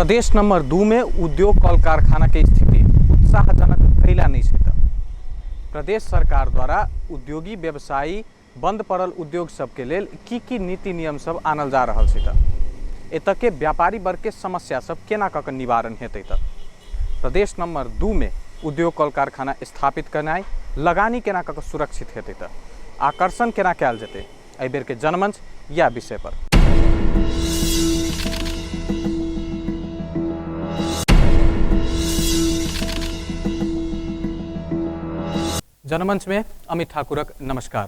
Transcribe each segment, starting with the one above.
प्रदेश नंबर 2 में उद्योग कल कारखाना के स्थिति उत्साहजनक कैला नहीं छै तऽ प्रदेश सरकार द्वारा उद्योगी व्यवसायी बंद पड़ल उद्योग सबके लेल की की नीति नियम सब आनल जा रहल छै तऽ एतऽ के व्यापारी वर्ग के समस्या सब केना कऽ के निवारण हेतै तऽ प्रदेश नंबर 2 में उद्योग कल कारखाना स्थापित करनाइ लगानी केना कऽ के सुरक्षित हेतै तऽ आकर्षण केना कयल जेतै एहि बेर के जनमंच या विषय पर। जनमंच में अमित ठाकुरक नमस्कार।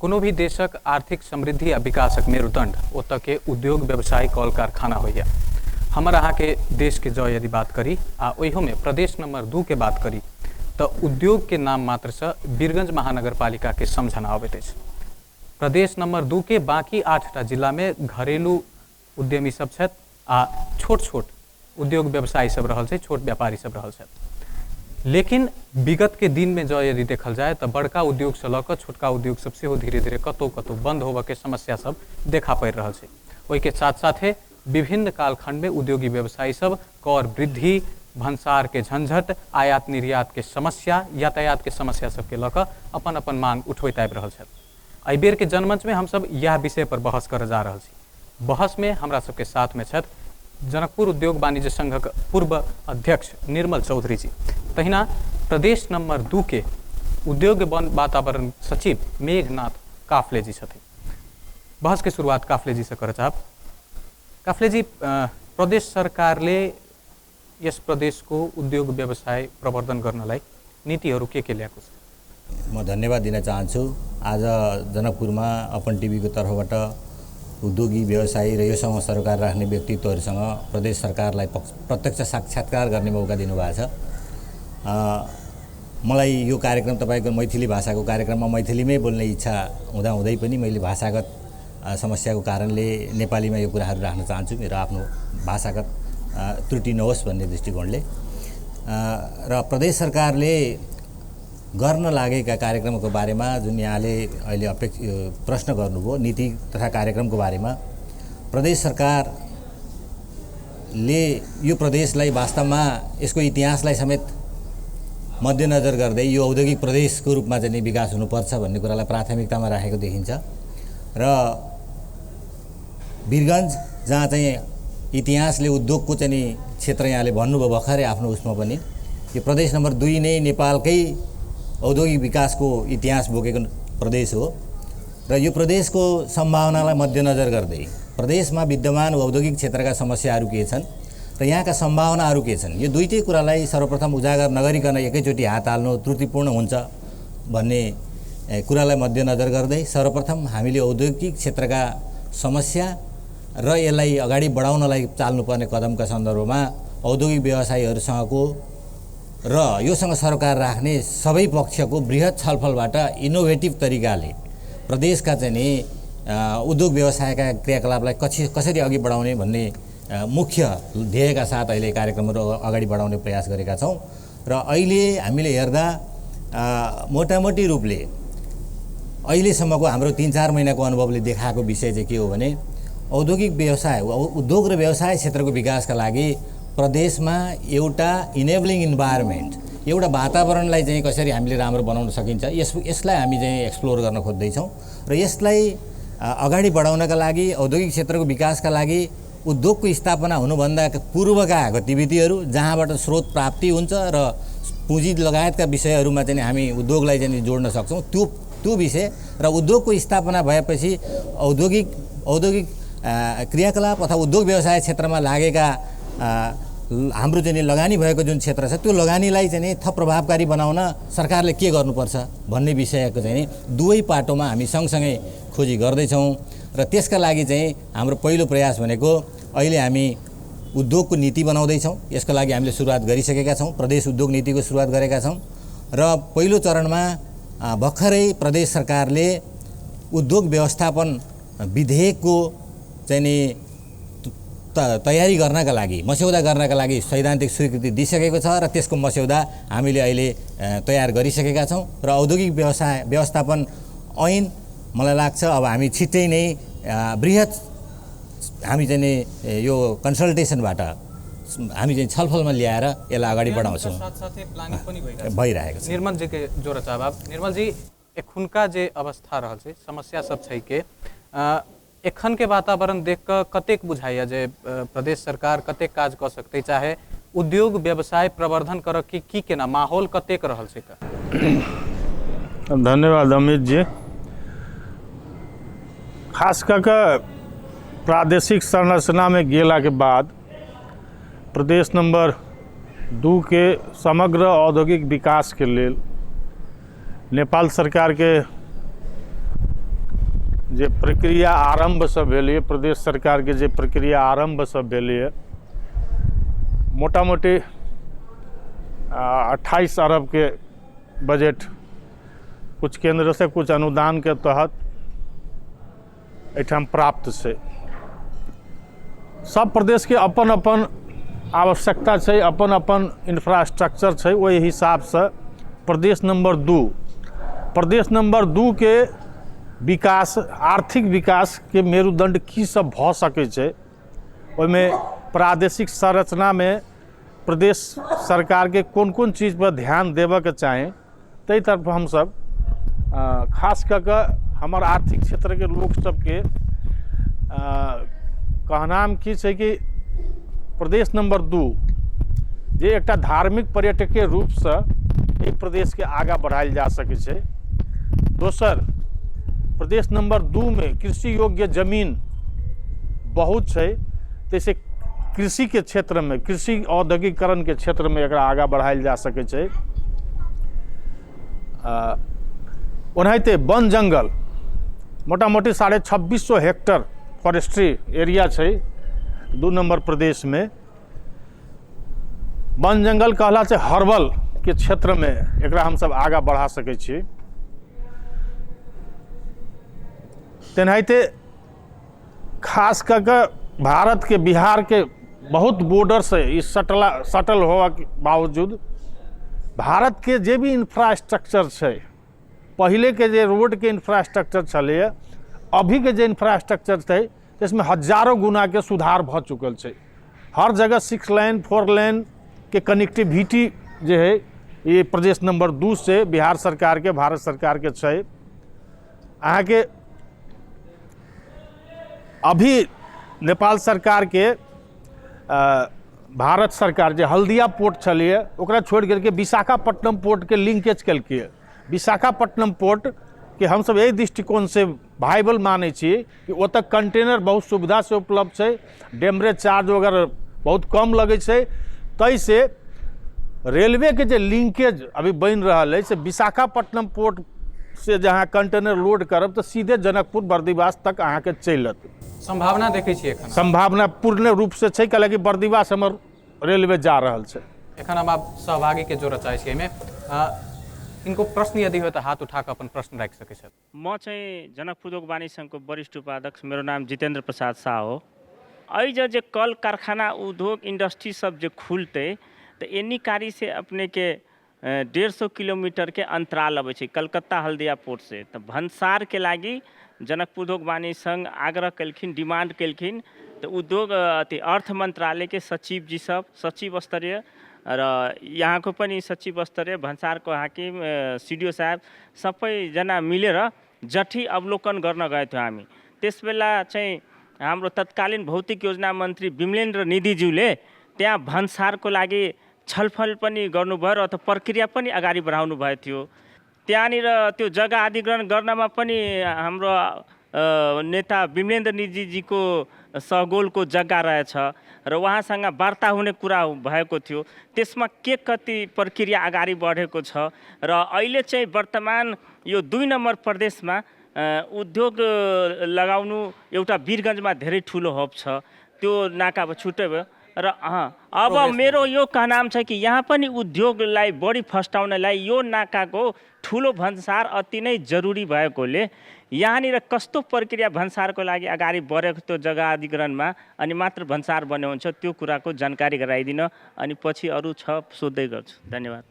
कोनो भी देशक आर्थिक समृद्धि आ विकासक मेरुदंड ओतऽ के उद्योग व्यवसाय कल कारखाना होइए। हमर अहाँके देशके जँ यदि बात करी आ ओहियोमे प्रदेश नंबर 2 के बात करी तऽ उद्योग के नाम मात्रसँ वीरगंज महानगरपालिका के समझना अबैत अछि। प्रदेश नंबर 2 के बाकी 8टा जिलामे घरेलू उद्यमी सब छथि आ छोट छोट उद्योग व्यवसायी सब रहल छै, छोट व्यापारी सब रहल छथि। लेकिन विगत के दिन में जँ यदि देखल जाय तऽ बड़का उद्योग से लऽ कऽ छोटका उद्योग सब सेहो धीरे धीरे कतौ कतौ बंद होबऽ के समस्या सब देखा पड़ि रहल छै। ओहिके साथ साथे विभिन्न कालखंड में उद्योगी व्यवसायी सब कर वृद्धि, भंसार के झंझट, आयात निर्यात के समस्या, यातायात के समस्या सबके लऽ कऽ अपन अपन मांग उठबैत आबि रहल छथि। एहि बेर के जनमंच में हमसब इएह विषय पर बहस करऽ जा रहल छी। बहस में हमरा सबके साथ में छथि जनकपुर उद्योग वाणिज्य संघक पूर्व अध्यक्ष निर्मल चौधरी जी, तहिना प्रदेश नंबर 2 के उद्योग वन वातावरण सचिव मेघनाथ काफले जी छथिन। बहस के शुरुआत काफले जी से करऽ चाहब। काफले जी, प्रदेश सरकारले यस प्रदेशको उद्योग व्यवसाय प्रवर्धन गर्नलाई नीतिहरू के के ल्याएको छ? म धन्यवाद दिन चाहन्छु। आज जनकपुरमा अपन टिभीको तर्फबाट उद्योगी व्यवसायी र योसँग सरोकार राख्ने व्यक्तित्वहरूसँग प्रदेश सरकारलाई प्रत्यक्ष साक्षात्कार गर्ने मौका दिनुभएको छ। मलाई यो कार्यक्रम तपाईँको मैथिली भाषाको कार्यक्रममा मैथिलीमै बोल्ने इच्छा हुँदाहुँदै पनि मैले भाषागत समस्याको कारणले नेपालीमा यो कुराहरू राख्न चाहन्छु, मेरो आफ्नो भाषागत त्रुटि नहोस् भन्ने दृष्टिकोणले। र प्रदेश सरकारले गर्न लागेका कार्यक्रमको बारेमा जुन यहाँले अहिले प्रश्न गर्नुभयो, नीति तथा कार्यक्रमको बारेमा, प्रदेश सरकारले यो प्रदेशलाई वास्तवमा यसको इतिहासलाई समेत मध्यनजर गर्दै यो औद्योगिक प्रदेशको रूपमा चाहिँ विकास हुनुपर्छ भन्ने कुरालाई प्राथमिकतामा राखेको देखिन्छ। र वीरगञ्ज जहाँ चाहिँ इतिहासले उद्योगको चाहिँ क्षेत्र यहाँले भन्नुभयो भर्खरै आफ्नो उसमा पनि, यो प्रदेश नम्बर 2 नै नेपालकै औद्योगिक विकासको इतिहास बोकेको प्रदेश हो। र यो प्रदेशको सम्भावनालाई मध्यनजर गर्दै प्रदेशमा विद्यमान औद्योगिक क्षेत्रका समस्याहरू के छन् र यहाँका सम्भावनाहरू के छन्, यो दुईटै कुरालाई सर्वप्रथम उजागर नगरिकन एकैचोटि हात हाल्नु त्रुटिपूर्ण हुन्छ भन्ने कुरालाई मध्यनजर गर्दै सर्वप्रथम हामीले औद्योगिक क्षेत्रका समस्या र यसलाई अगाडि बढाउनलाई चाल्नुपर्ने कदमका सन्दर्भमा औद्योगिक व्यवसायीहरूसँगको र योसँग सरोकार राख्ने सबै पक्षको बृहत छलफलबाट इनोभेटिभ तरिकाले प्रदेशका चाहिँ नि उद्योग व्यवसायका क्रियाकलापलाई कसरी अघि बढाउने भन्ने मुख्य ध्येयका साथ अहिले कार्यक्रमहरू अगाडि बढाउने प्रयास गरेका छौँ। र अहिले हामीले हेर्दा मोटामोटी रूपले अहिलेसम्मको हाम्रो 3-4 महिनाको अनुभवले देखाएको विषय चाहिँ के हो भने औद्योगिक व्यवसाय, उद्योग र व्यवसाय क्षेत्रको विकासका लागि प्रदेशमा एउटा इनेबलिङ इन्भाइरोमेन्ट, एउटा वातावरणलाई चाहिँ कसरी हामीले राम्रो बनाउन सकिन्छ यसलाई हामी चाहिँ एक्सप्लोर गर्न खोज्दैछौँ। र यसलाई अगाडि बढाउनका लागि औद्योगिक क्षेत्रको विकासका लागि उद्योगको स्थापना हुनुभन्दा पूर्वका गतिविधिहरू जहाँबाट स्रोत प्राप्ति हुन्छ र पुँजी लगायतका विषयहरूमा चाहिँ हामी उद्योगलाई चाहिँ जोड्न सक्छौँ त्यो विषय र उद्योगको स्थापना भएपछि औद्योगिक क्रियाकलाप अथवा उद्योग व्यवसाय क्षेत्रमा लागेका हाम्रो चाहिँ लगानी भएको जुन क्षेत्र छ त्यो लगानीलाई चाहिँ थप प्रभावकारी बनाउन सरकारले के गर्नुपर्छ भन्ने विषयको चाहिँ दुवै पाटोमा हामी सँगसँगै खोजी गर्दैछौँ। र त्यसका लागि चाहिँ हाम्रो पहिलो प्रयास भनेको अहिले हामी उद्योगको नीति बनाउँदैछौँ, यसको लागि हामीले सुरुवात गरिसकेका छौँ, प्रदेश उद्योग नीतिको सुरुवात गरेका छौँ। र पहिलो चरणमा भर्खरै प्रदेश सरकारले उद्योग व्यवस्थापन विधेयकको चाहिँ नि तयारी गर्नका लागि, मस्यौदा गर्नका लागि सैद्धान्तिक स्वीकृति दिइसकेको छ र त्यसको मस्यौदा हामीले अहिले तयार गरिसकेका छौँ। र औद्योगिक व्यवसाय व्यवस्थापन ऐन मलाई लाग्छ अब हामी छिट्टै नै बृहत हामी चाहिँ नि यो कन्सल्टेसनबाट हामी चाहिँ छलफलमा ल्याएर यसलाई अगाडि बढाउँछौँ। साथ-साथै प्लानिंग पनि भइरहेको छ। भइरहेको छ। निर्मल जी के जोड़ चाहब आब। निर्मल जी, एखुनका जे अवस्था रहल छै, समस्या सब छै के, एखन के वातावरण देख कऽ कतेक बुझाइया जे प्रदेश सरकार कतेक काज कऽ सकतै, चाहे उद्योग व्यवसाय प्रवर्धन करऽ की की केना माहौल कतेक रहल छै का? धन्यवाद अमित जी। खास कऽ कऽ प्रादेशिक संरचनामे गेलाके बाद प्रदेश नंबर 2 के समग्र औद्योगिक विकासके लेल नेपाल सरकारके जे प्रक्रिया आरम्भसँ भेलैए, प्रदेश सरकारके जे प्रक्रिया आरम्भसँ भेलैए, मोटा मोटी 28 अरबके बजट कुछ केंद्र से कुछ अनुदान के तहत एहिठाम प्राप्त छै। सब प्रदेशके अपन अपन आवश्यकता छै, अपन अपन इंफ्रास्ट्रक्चर छै। ओहि हिसाबसँ प्रदेश नंबर 2 के विकास, आर्थिक विकासके मेरुदंड की सब भऽ सकै छै, ओहिमे प्रादेशिक संरचनामे प्रदेश सरकारके कोन कोन चीज पर ध्यान देबऽके चाही, ताहि तरफ हमसब खास कऽ कऽ हमर आर्थिक क्षेत्रके लोक सबके कहनाम की छै कि प्रदेश नंबर 2 जे एकटा धार्मिक पर्यटकीय रूपसँ एहि प्रदेशके आगाँ बढ़ायल जा सकै छै। दोसर, प्रदेश नंबर 2 में कृषि योग्य जमीन बहुत छै, ताहिसँ कृषिके क्षेत्रमे, कृषि औद्योगिकरणके क्षेत्रमे एकरा आगाँ बढ़ायल जा सकै छै। ओनाहिते वन जंगल मोटा मोटी 2650 हेक्टर फॉरेस्ट्री एरिया छै 2 नंबर प्रदेशमे। वन जंगल कहला से हर्बल के क्षेत्रमे एकरा हमसब आगाँ बढ़ा सकै छी। तेनाहिते खास कऽ कऽ भारत के बिहार के बहुत बॉर्डर से ई सटल होवा के बावजूद भारत के जे भी इंफ्रास्ट्रक्चर छै, पहले के जे रोड के इंफ्रास्ट्रक्चर छलैए, अभी के जे इंफ्रास्ट्रक्चर छै इसमें हजारों गुना के सुधार भऽ चुकल छै। हर जगह 6 लेन 4 लेन के कनेक्टिविटी जे है ये प्रदेश नंबर 2 से बिहार सरकार के भारत सरकार के छै। अहाँके अभी नेपाल सरकार के भारत सरकार जे हल्दिया पोर्ट छलैए ओकरा छोड़ि करके विशाखापट्टनम पोर्ट के लिंकेज केलकै। विशाखापट्टनम पोर्ट के हमसब एहि दृष्टिकोण से वायबल मानै छी कि ओतऽ कंटेनर बहुत सुविधा से उपलब्ध छै, डेमरेज चार्ज वगैरह बहुत कम लगै छै, ताहिसँ रेलवे के जे लिंकेज अभी बनि रहल अछि से विशाखापट्टनम पोर्ट से जहाँ कंटेनर लोड करब तऽ सीधे जनकपुर बर्दिवास तक अहाँके चलि एतै। संभावना देखै छियै एखन? संभावना पूर्ण रूप से छै, कैलाकि बर्दिवास हमर रेलवे जा रहल छै। एखन हम आब सहभागी के जोड़ऽ चाहै छी एहिमे। किनको प्रश्न यदि हो तऽ हाथ उठा कऽ अपन प्रश्न राखि सकै छथि। म चाहिँ जनकपुर उद्योग वाणिज्य सङ्घको वरिष्ठ उपाध्यक्ष, मेरो नाम जितेन्द्र प्रसाद शाह हो। एहि जे कल कारखाना उद्योग इंडस्ट्री सब जे खुलतै तऽ एनी कारी से अपने के 150 किलोमीटर के अंतराल अबै छै कलकत्ता हल्दिया पोर्ट से। तऽ भन्सार के लागि जनकपुर उद्योग वाणिज्य संघ आग्रह केलखिन, डिमांड केलखिन, तऽ उद्योग अथी अर्थ मंत्रालय के सचिव जी सब सचिव स्तरीय र यहाँको पनि सचिव स्तरीय भन्सारको हाकिम सी डी ओ साहब सबैजना मिलेर जठी अवलोकन गर्न गएको थियौँ हामी। त्यसबेला चाहिँ हाम्रो तत्कालीन भौतिक योजना मन्त्री विमलेन्द्र निधिज्यूले त्यहाँ भन्सारको लागि छलफल पनि गर्नुभयो र अथवा प्रक्रिया पनि अगाडि बढाउनु भएको थियो। त्यहाँनिर त्यो जग्गा अधिग्रहण गर्नमा पनि हाम्रो नेता विमलेन्द्र निधिजीको सगोलको जग्गा रहेछ र उहाँसँग वार्ता हुने कुरा भएको थियो। त्यसमा के कति प्रक्रिया अगाडि बढेको छ र अहिले चाहिँ वर्तमान यो 2 नम्बर प्रदेशमा उद्योग लगाउनु एउटा वीरगन्जमा धेरै ठुलो हब छ, त्यो नाका अब छुट्टै भयो। र अब मेरो यो कहनाम छ कि यहाँ पनि उद्योगलाई बढी फस्टाउनलाई यो नाकाको ठुलो भन्सार अति नै जरुरी भएकोले यहाँनिर कस्तो प्रक्रिया भन्सारको लागि अगाडि बढेको त्यो जग्गा अधिग्रहणमा अनि मात्र भन्सार बन्यो हुन्छ त्यो कुराको जानकारी गराइदिन अनि पछि अरू छ सोध्दै गर्छु। धन्यवाद।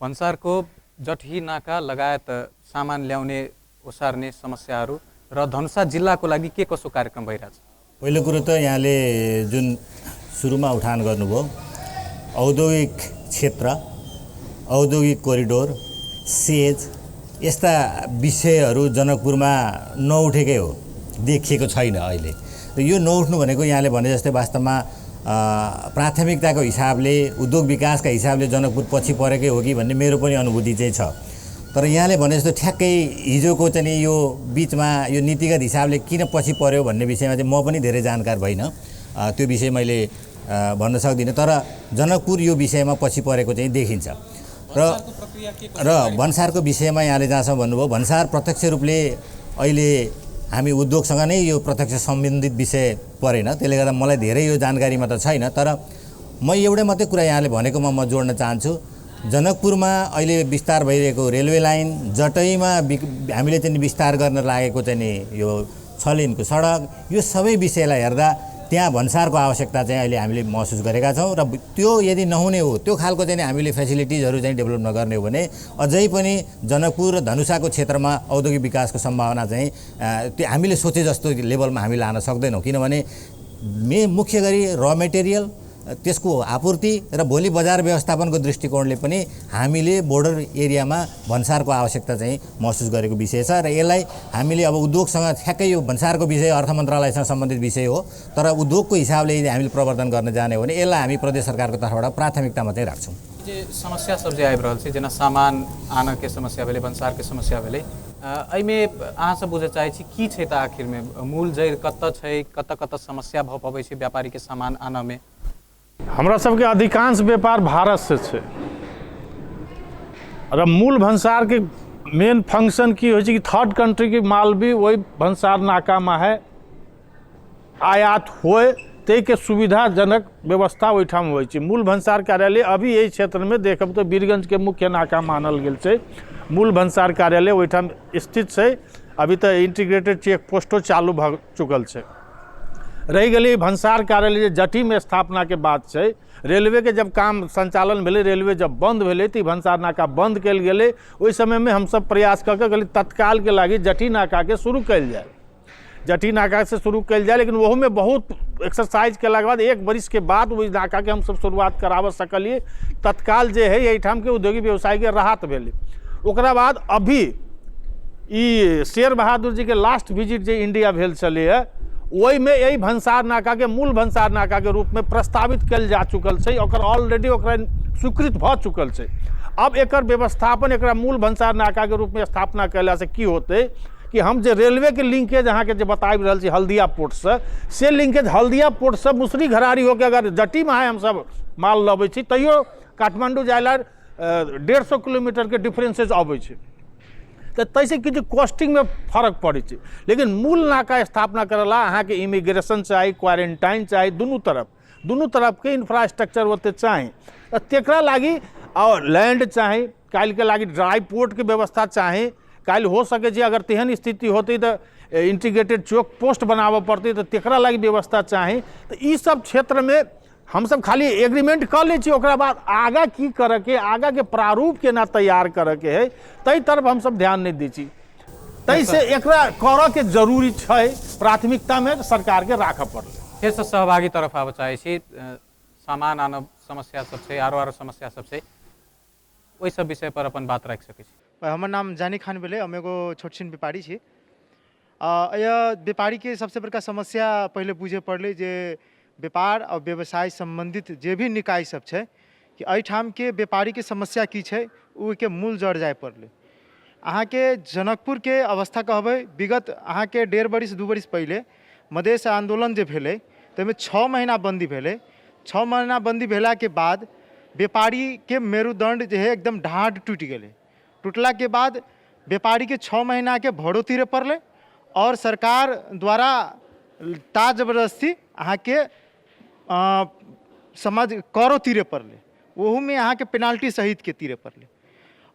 भन्सारको जटही नाका लगायत सामान ल्याउने ओसार्ने समस्याहरू र धनुषा जिल्लाको लागि के कसो कार्यक्रम भइरहेछ? पहिलो कुरो त यहाँले जुन सुरुमा उठान गर्नुभयो, औद्योगिक क्षेत्र, औद्योगिक कोरिडोर, सेज यस्ता विषयहरू जनकपुरमा नउठेकै हो, देखिएको छैन अहिले। र यो नउठ्नु भनेको यहाँले भने जस्तै वास्तवमा प्राथमिकताको हिसाबले, उद्योग विकासका हिसाबले जनकपुर पछि परेकै हो कि भन्ने मेरो पनि अनुभूति चाहिँ छ। तर यहाँले भने जस्तो ठ्याक्कै हिजोको चाहिँ नि यो बिचमा यो नीतिगत हिसाबले किन पछि पर्यो भन्ने विषयमा चाहिँ म पनि धेरै जानकार भइनँ, त्यो विषय मैले भन्न सक्दिनँ। तर जनकपुर यो विषयमा पछि परेको चाहिँ देखिन्छ। र र भन्सारको विषयमा यहाँले जहाँसम्म भन्नुभयो, भन्सार प्रत्यक्ष रूपले अहिले हामी उद्योगसँग नै यो प्रत्यक्ष सम्बन्धित विषय परेन, त्यसले गर्दा मलाई धेरै यो जानकारीमा त छैन। तर म एउटै मात्रै कुरा यहाँले भनेकोमा म जोड्न चाहन्छु, जनकपुरमा अहिले विस्तार भइरहेको रेलवे लाइन, जटैमा हामीले चाहिँ विस्तार गर्न लागेको चाहिँ नि यो 6 लेनको सडक, यो सबै विषयलाई हेर्दा त्यहाँ भन्सारको आवश्यकता चाहिँ अहिले हामीले महसुस गरेका छौँ। र त्यो यदि नहुने हो, त्यो खालको चाहिँ हामीले फेसिलिटिजहरू चाहिँ डेभलप नगर्ने हो भने अझै पनि जनकपुर र धनुषाको क्षेत्रमा औद्योगिक विकासको सम्भावना चाहिँ त्यो हामीले सोचे जस्तो लेभलमा हामी लान सक्दैनौँ। किनभने मुख्य गरी र मेटेरियल, त्यसको आपूर्ति र भोलि बजार व्यवस्थापनको दृष्टिकोणले पनि हामीले बोर्डर एरियामा भन्सारको आवश्यकता चाहिँ महसुस गरेको विषय छ। र यसलाई हामीले अब उद्योगसँग ठ्याक्कै यो भन्सारको विषय अर्थ मन्त्रालयसँग सम्बन्धित विषय हो, तर उद्योगको हिसाबले यदि हामीले प्रवर्धन गर्न जाने हो भने यसलाई हामी प्रदेश सरकारको तर्फबाट प्राथमिकतामा चाहिँ राख्छौँ। जे समस्या सब जे आबि रहल छै, जेना सामान आनके समस्या भेलै, भन्सारके समस्या भेलै, एहिमे अहाँ सब बुझऽ चाहै छी की छै तऽ आखिरमे मूल जड़ि कतऽ छै, कतऽ कतऽ समस्या भऽ पबै छै व्यापारीके सामान आनऽमे? हमरा सबके अधिकांश व्यापार भारत से छै र मूल भन्सारके मेन फंक्शन की होइ छै कि थर्ड कंट्री के माल भी वही भन्सार नाकामे है आयात होए, ताहिके सुविधाजनक व्यवस्था ओहिठाम होइ छै। मूल भन्सार कार्यालय अभी एहि क्षेत्रमे देखब तऽ वीरगंजके मुख्य नाका मानल गेल छै। मूल भन्सार कार्यालय ओहिठाम स्थित छै। अभी तऽ इंटीग्रेटेड चेक पोस्टो चालू भऽ चुकल छै। रहि गेलै भन्सार कार्यालय जे जटीमे स्थापनाके बात छै, रेलवेके जब काम संचालन भेलै, रेलवे जब बन्द भेलै तऽ ई भन्सार नाका बन्द कयल गेलै। ओहि समयमे हमसब प्रयास कऽ के कहलियै तत्कालके लागि जटी नाकाके शुरू कयल जाय, जटी नाका से शुरू कयल जाय। लेकिन ओहूमे बहुत एक्सरसाइज केलाके बाद 1 बरिसके बाद ओहि नाकाके हमसब शुरुआत कराबऽ सकलियै। तत्काल जे है एहिठामके औद्योगिक व्यवसायके राहत भेलै। ओकरा बाद अभी ई शेर बहादुर जीके लास्ट विजिट जे इंडिया भेल छलैए ओहिमे एहि भन्सार नाकाके मूल भन्सार नाकाके रूपमे प्रस्तावित कयल जा चुकल छै, ओकर ऑलरेडी ओकरा स्वीकृत भऽ चुकल छै। अब एकर व्यवस्थापन एकरा मूल भन्सार नाकाके रूपमे स्थापना कयलासँ की होतै कि हम जे रेलवेके लिंकेज अहाँके जे बताबि रहल छी हल्दिया पोर्टसँ, से लिंकेज हल्दिया पोर्टसँ मुसरी घरारी होके अगर जटीमे हमसब माल लबै छी तैयो काठमाण्डू जाय ला 150 किलोमीटरके डिफरेंसेज अबै छै, तऽ ताहिसँ किछु कॉस्टिंगमे फरक पड़ै छै। लेकिन मूल नाका स्थापना करला अहाँके इमिग्रेशन चाही, क्वारेंटाइन चाही, दुनू तरफके इंफ्रास्ट्रक्चर ओते चाही। तऽ तेकरा लागि आओर लैंड चाही, काल्हिके लागि ड्राई पोर्टके व्यवस्था चाही। काल्हि हो सकै छै अगर तेहन स्थिति होतै तऽ इंटीग्रेटेड चेक पोस्ट बनाबऽ पड़तै, तऽ तेकरा लागि व्यवस्था चाही। तऽ ई सब क्षेत्रमे हमसब खाली एग्रीमेंट कऽ लै छी, ओकरा बाद आगाँ की करऽके, आगाँके प्रारूप केना तैयार करऽके है ताहि तरफ हमसब ध्यान नहि दै छी। ताहिसँ एकरा करऽके जरूरी छै, प्राथमिकतामे सरकारके राखऽ पड़लै। फेरसँ सहभागी तरफ आबऽ चाहै छी। सामान आनब समस्या सब छै, आरो आरो समस्या सब छै, ओहि सब विषय पर अपन बात राखि सकै छी। हमर नाम जानी खान भेलै, हम एगो छोटछिन व्यापारी छी। एहि व्यापारीके सबसँ बड़का समस्या पहिले बुझे पड़लै जे व्यापार और व्यवसाय सम्बन्धित जे भी निकाय सब छै कि एहिठामके व्यापारीके समस्या की छै ओहिके मूल जड़ जाय पड़लै। अहाँके जनकपुरके अवस्था कहबै, विगत अहाँके 1.5 बरिस 2 बरिस पहिले मधेश आन्दोलन जे भेलै ताहिमे 6 महीना बन्दी भेलै। 6 महीना बन्दी भेलाके बाद व्यापारीके मेरुदण्ड जे है एकदम ढाँढ टूटि गेलै। टूटलाके बाद व्यापारीके 6 महीनाके भरो तीरे पड़लै और सरकार द्वारा ता जबरदस्ती अहाँके समाज करो तीरे पड़लै, ओहूमे अहाँके पेनाल्टी सहितके तीरे पड़लै।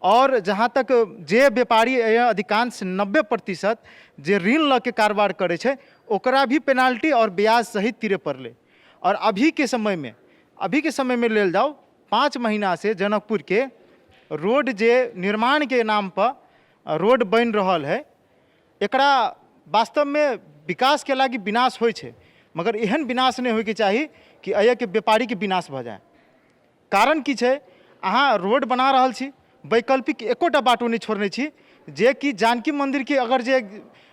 और जहाँ तक जे व्यापारी अधिकांश 90% जे ऋण लऽ के कारोबार करै छै ओकरा भी पेनाल्टी और ब्याज सहित तीरे पड़लै। और अभीके समयमे लेल जाउ 5 महीना से जनकपुर के रोड जे निर्माण के नाम पर रोड बनि रहल है, एकरा वास्तवमे विकासके लागि विनाश होइ छै। मगर एहन विनाश नहि होइके चाही कि एहिके व्यापारीके विनाश भऽ जाय। कारण की छै, अहाँ रोड बना रहल छी, वैकल्पिक एकोटा बाटो नहि छोड़ने छी, जेकि जानकी मन्दिरके अगर जे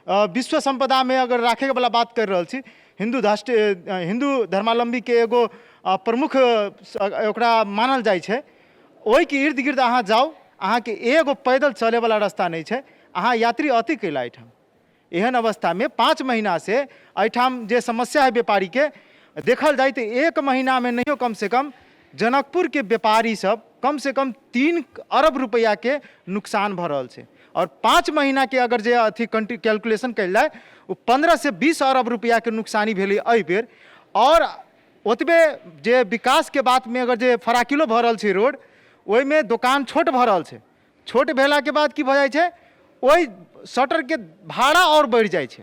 विश्व सम्पदामे अगर राखैवला बात करि रहल छी, हिन्दू धर्मावलम्बीके एगो प्रमुख ओकरा मानल जाइ छै, ओहिके इर्द गिर्द अहाँ जाउ, अहाँके एगो पैदल चलैवला रास्ता नहि छै, अहाँ यात्री अति कैला एहिठाम। एहन अवस्थामे 5 महीनासँ एहिठाम जे समस्या है व्यापारीके, देखल जाय तऽ 1 महीनामे नहियो कमसँ कम जनकपुरके व्यापारी सब कमसँ कम 3 अरब रुपैआके नुकसान भऽ रहल छै। आओर 5 महीनाके अगर जे अथी कैलकुलेशन कयल जाय, ओ 15 से 20 अरब रुपैआके नुकसानी भेलै एहि बेर। आओर ओतबे जे विकासके बातमे अगर जे फराकिलो भऽ रहल छै रोड, ओहिमे दोकान छोट भऽ रहल छै। छोट भेलाके बाद की भऽ जाइ छै, ओहि शटरके भाड़ा आओर बढ़ि जाइ छै।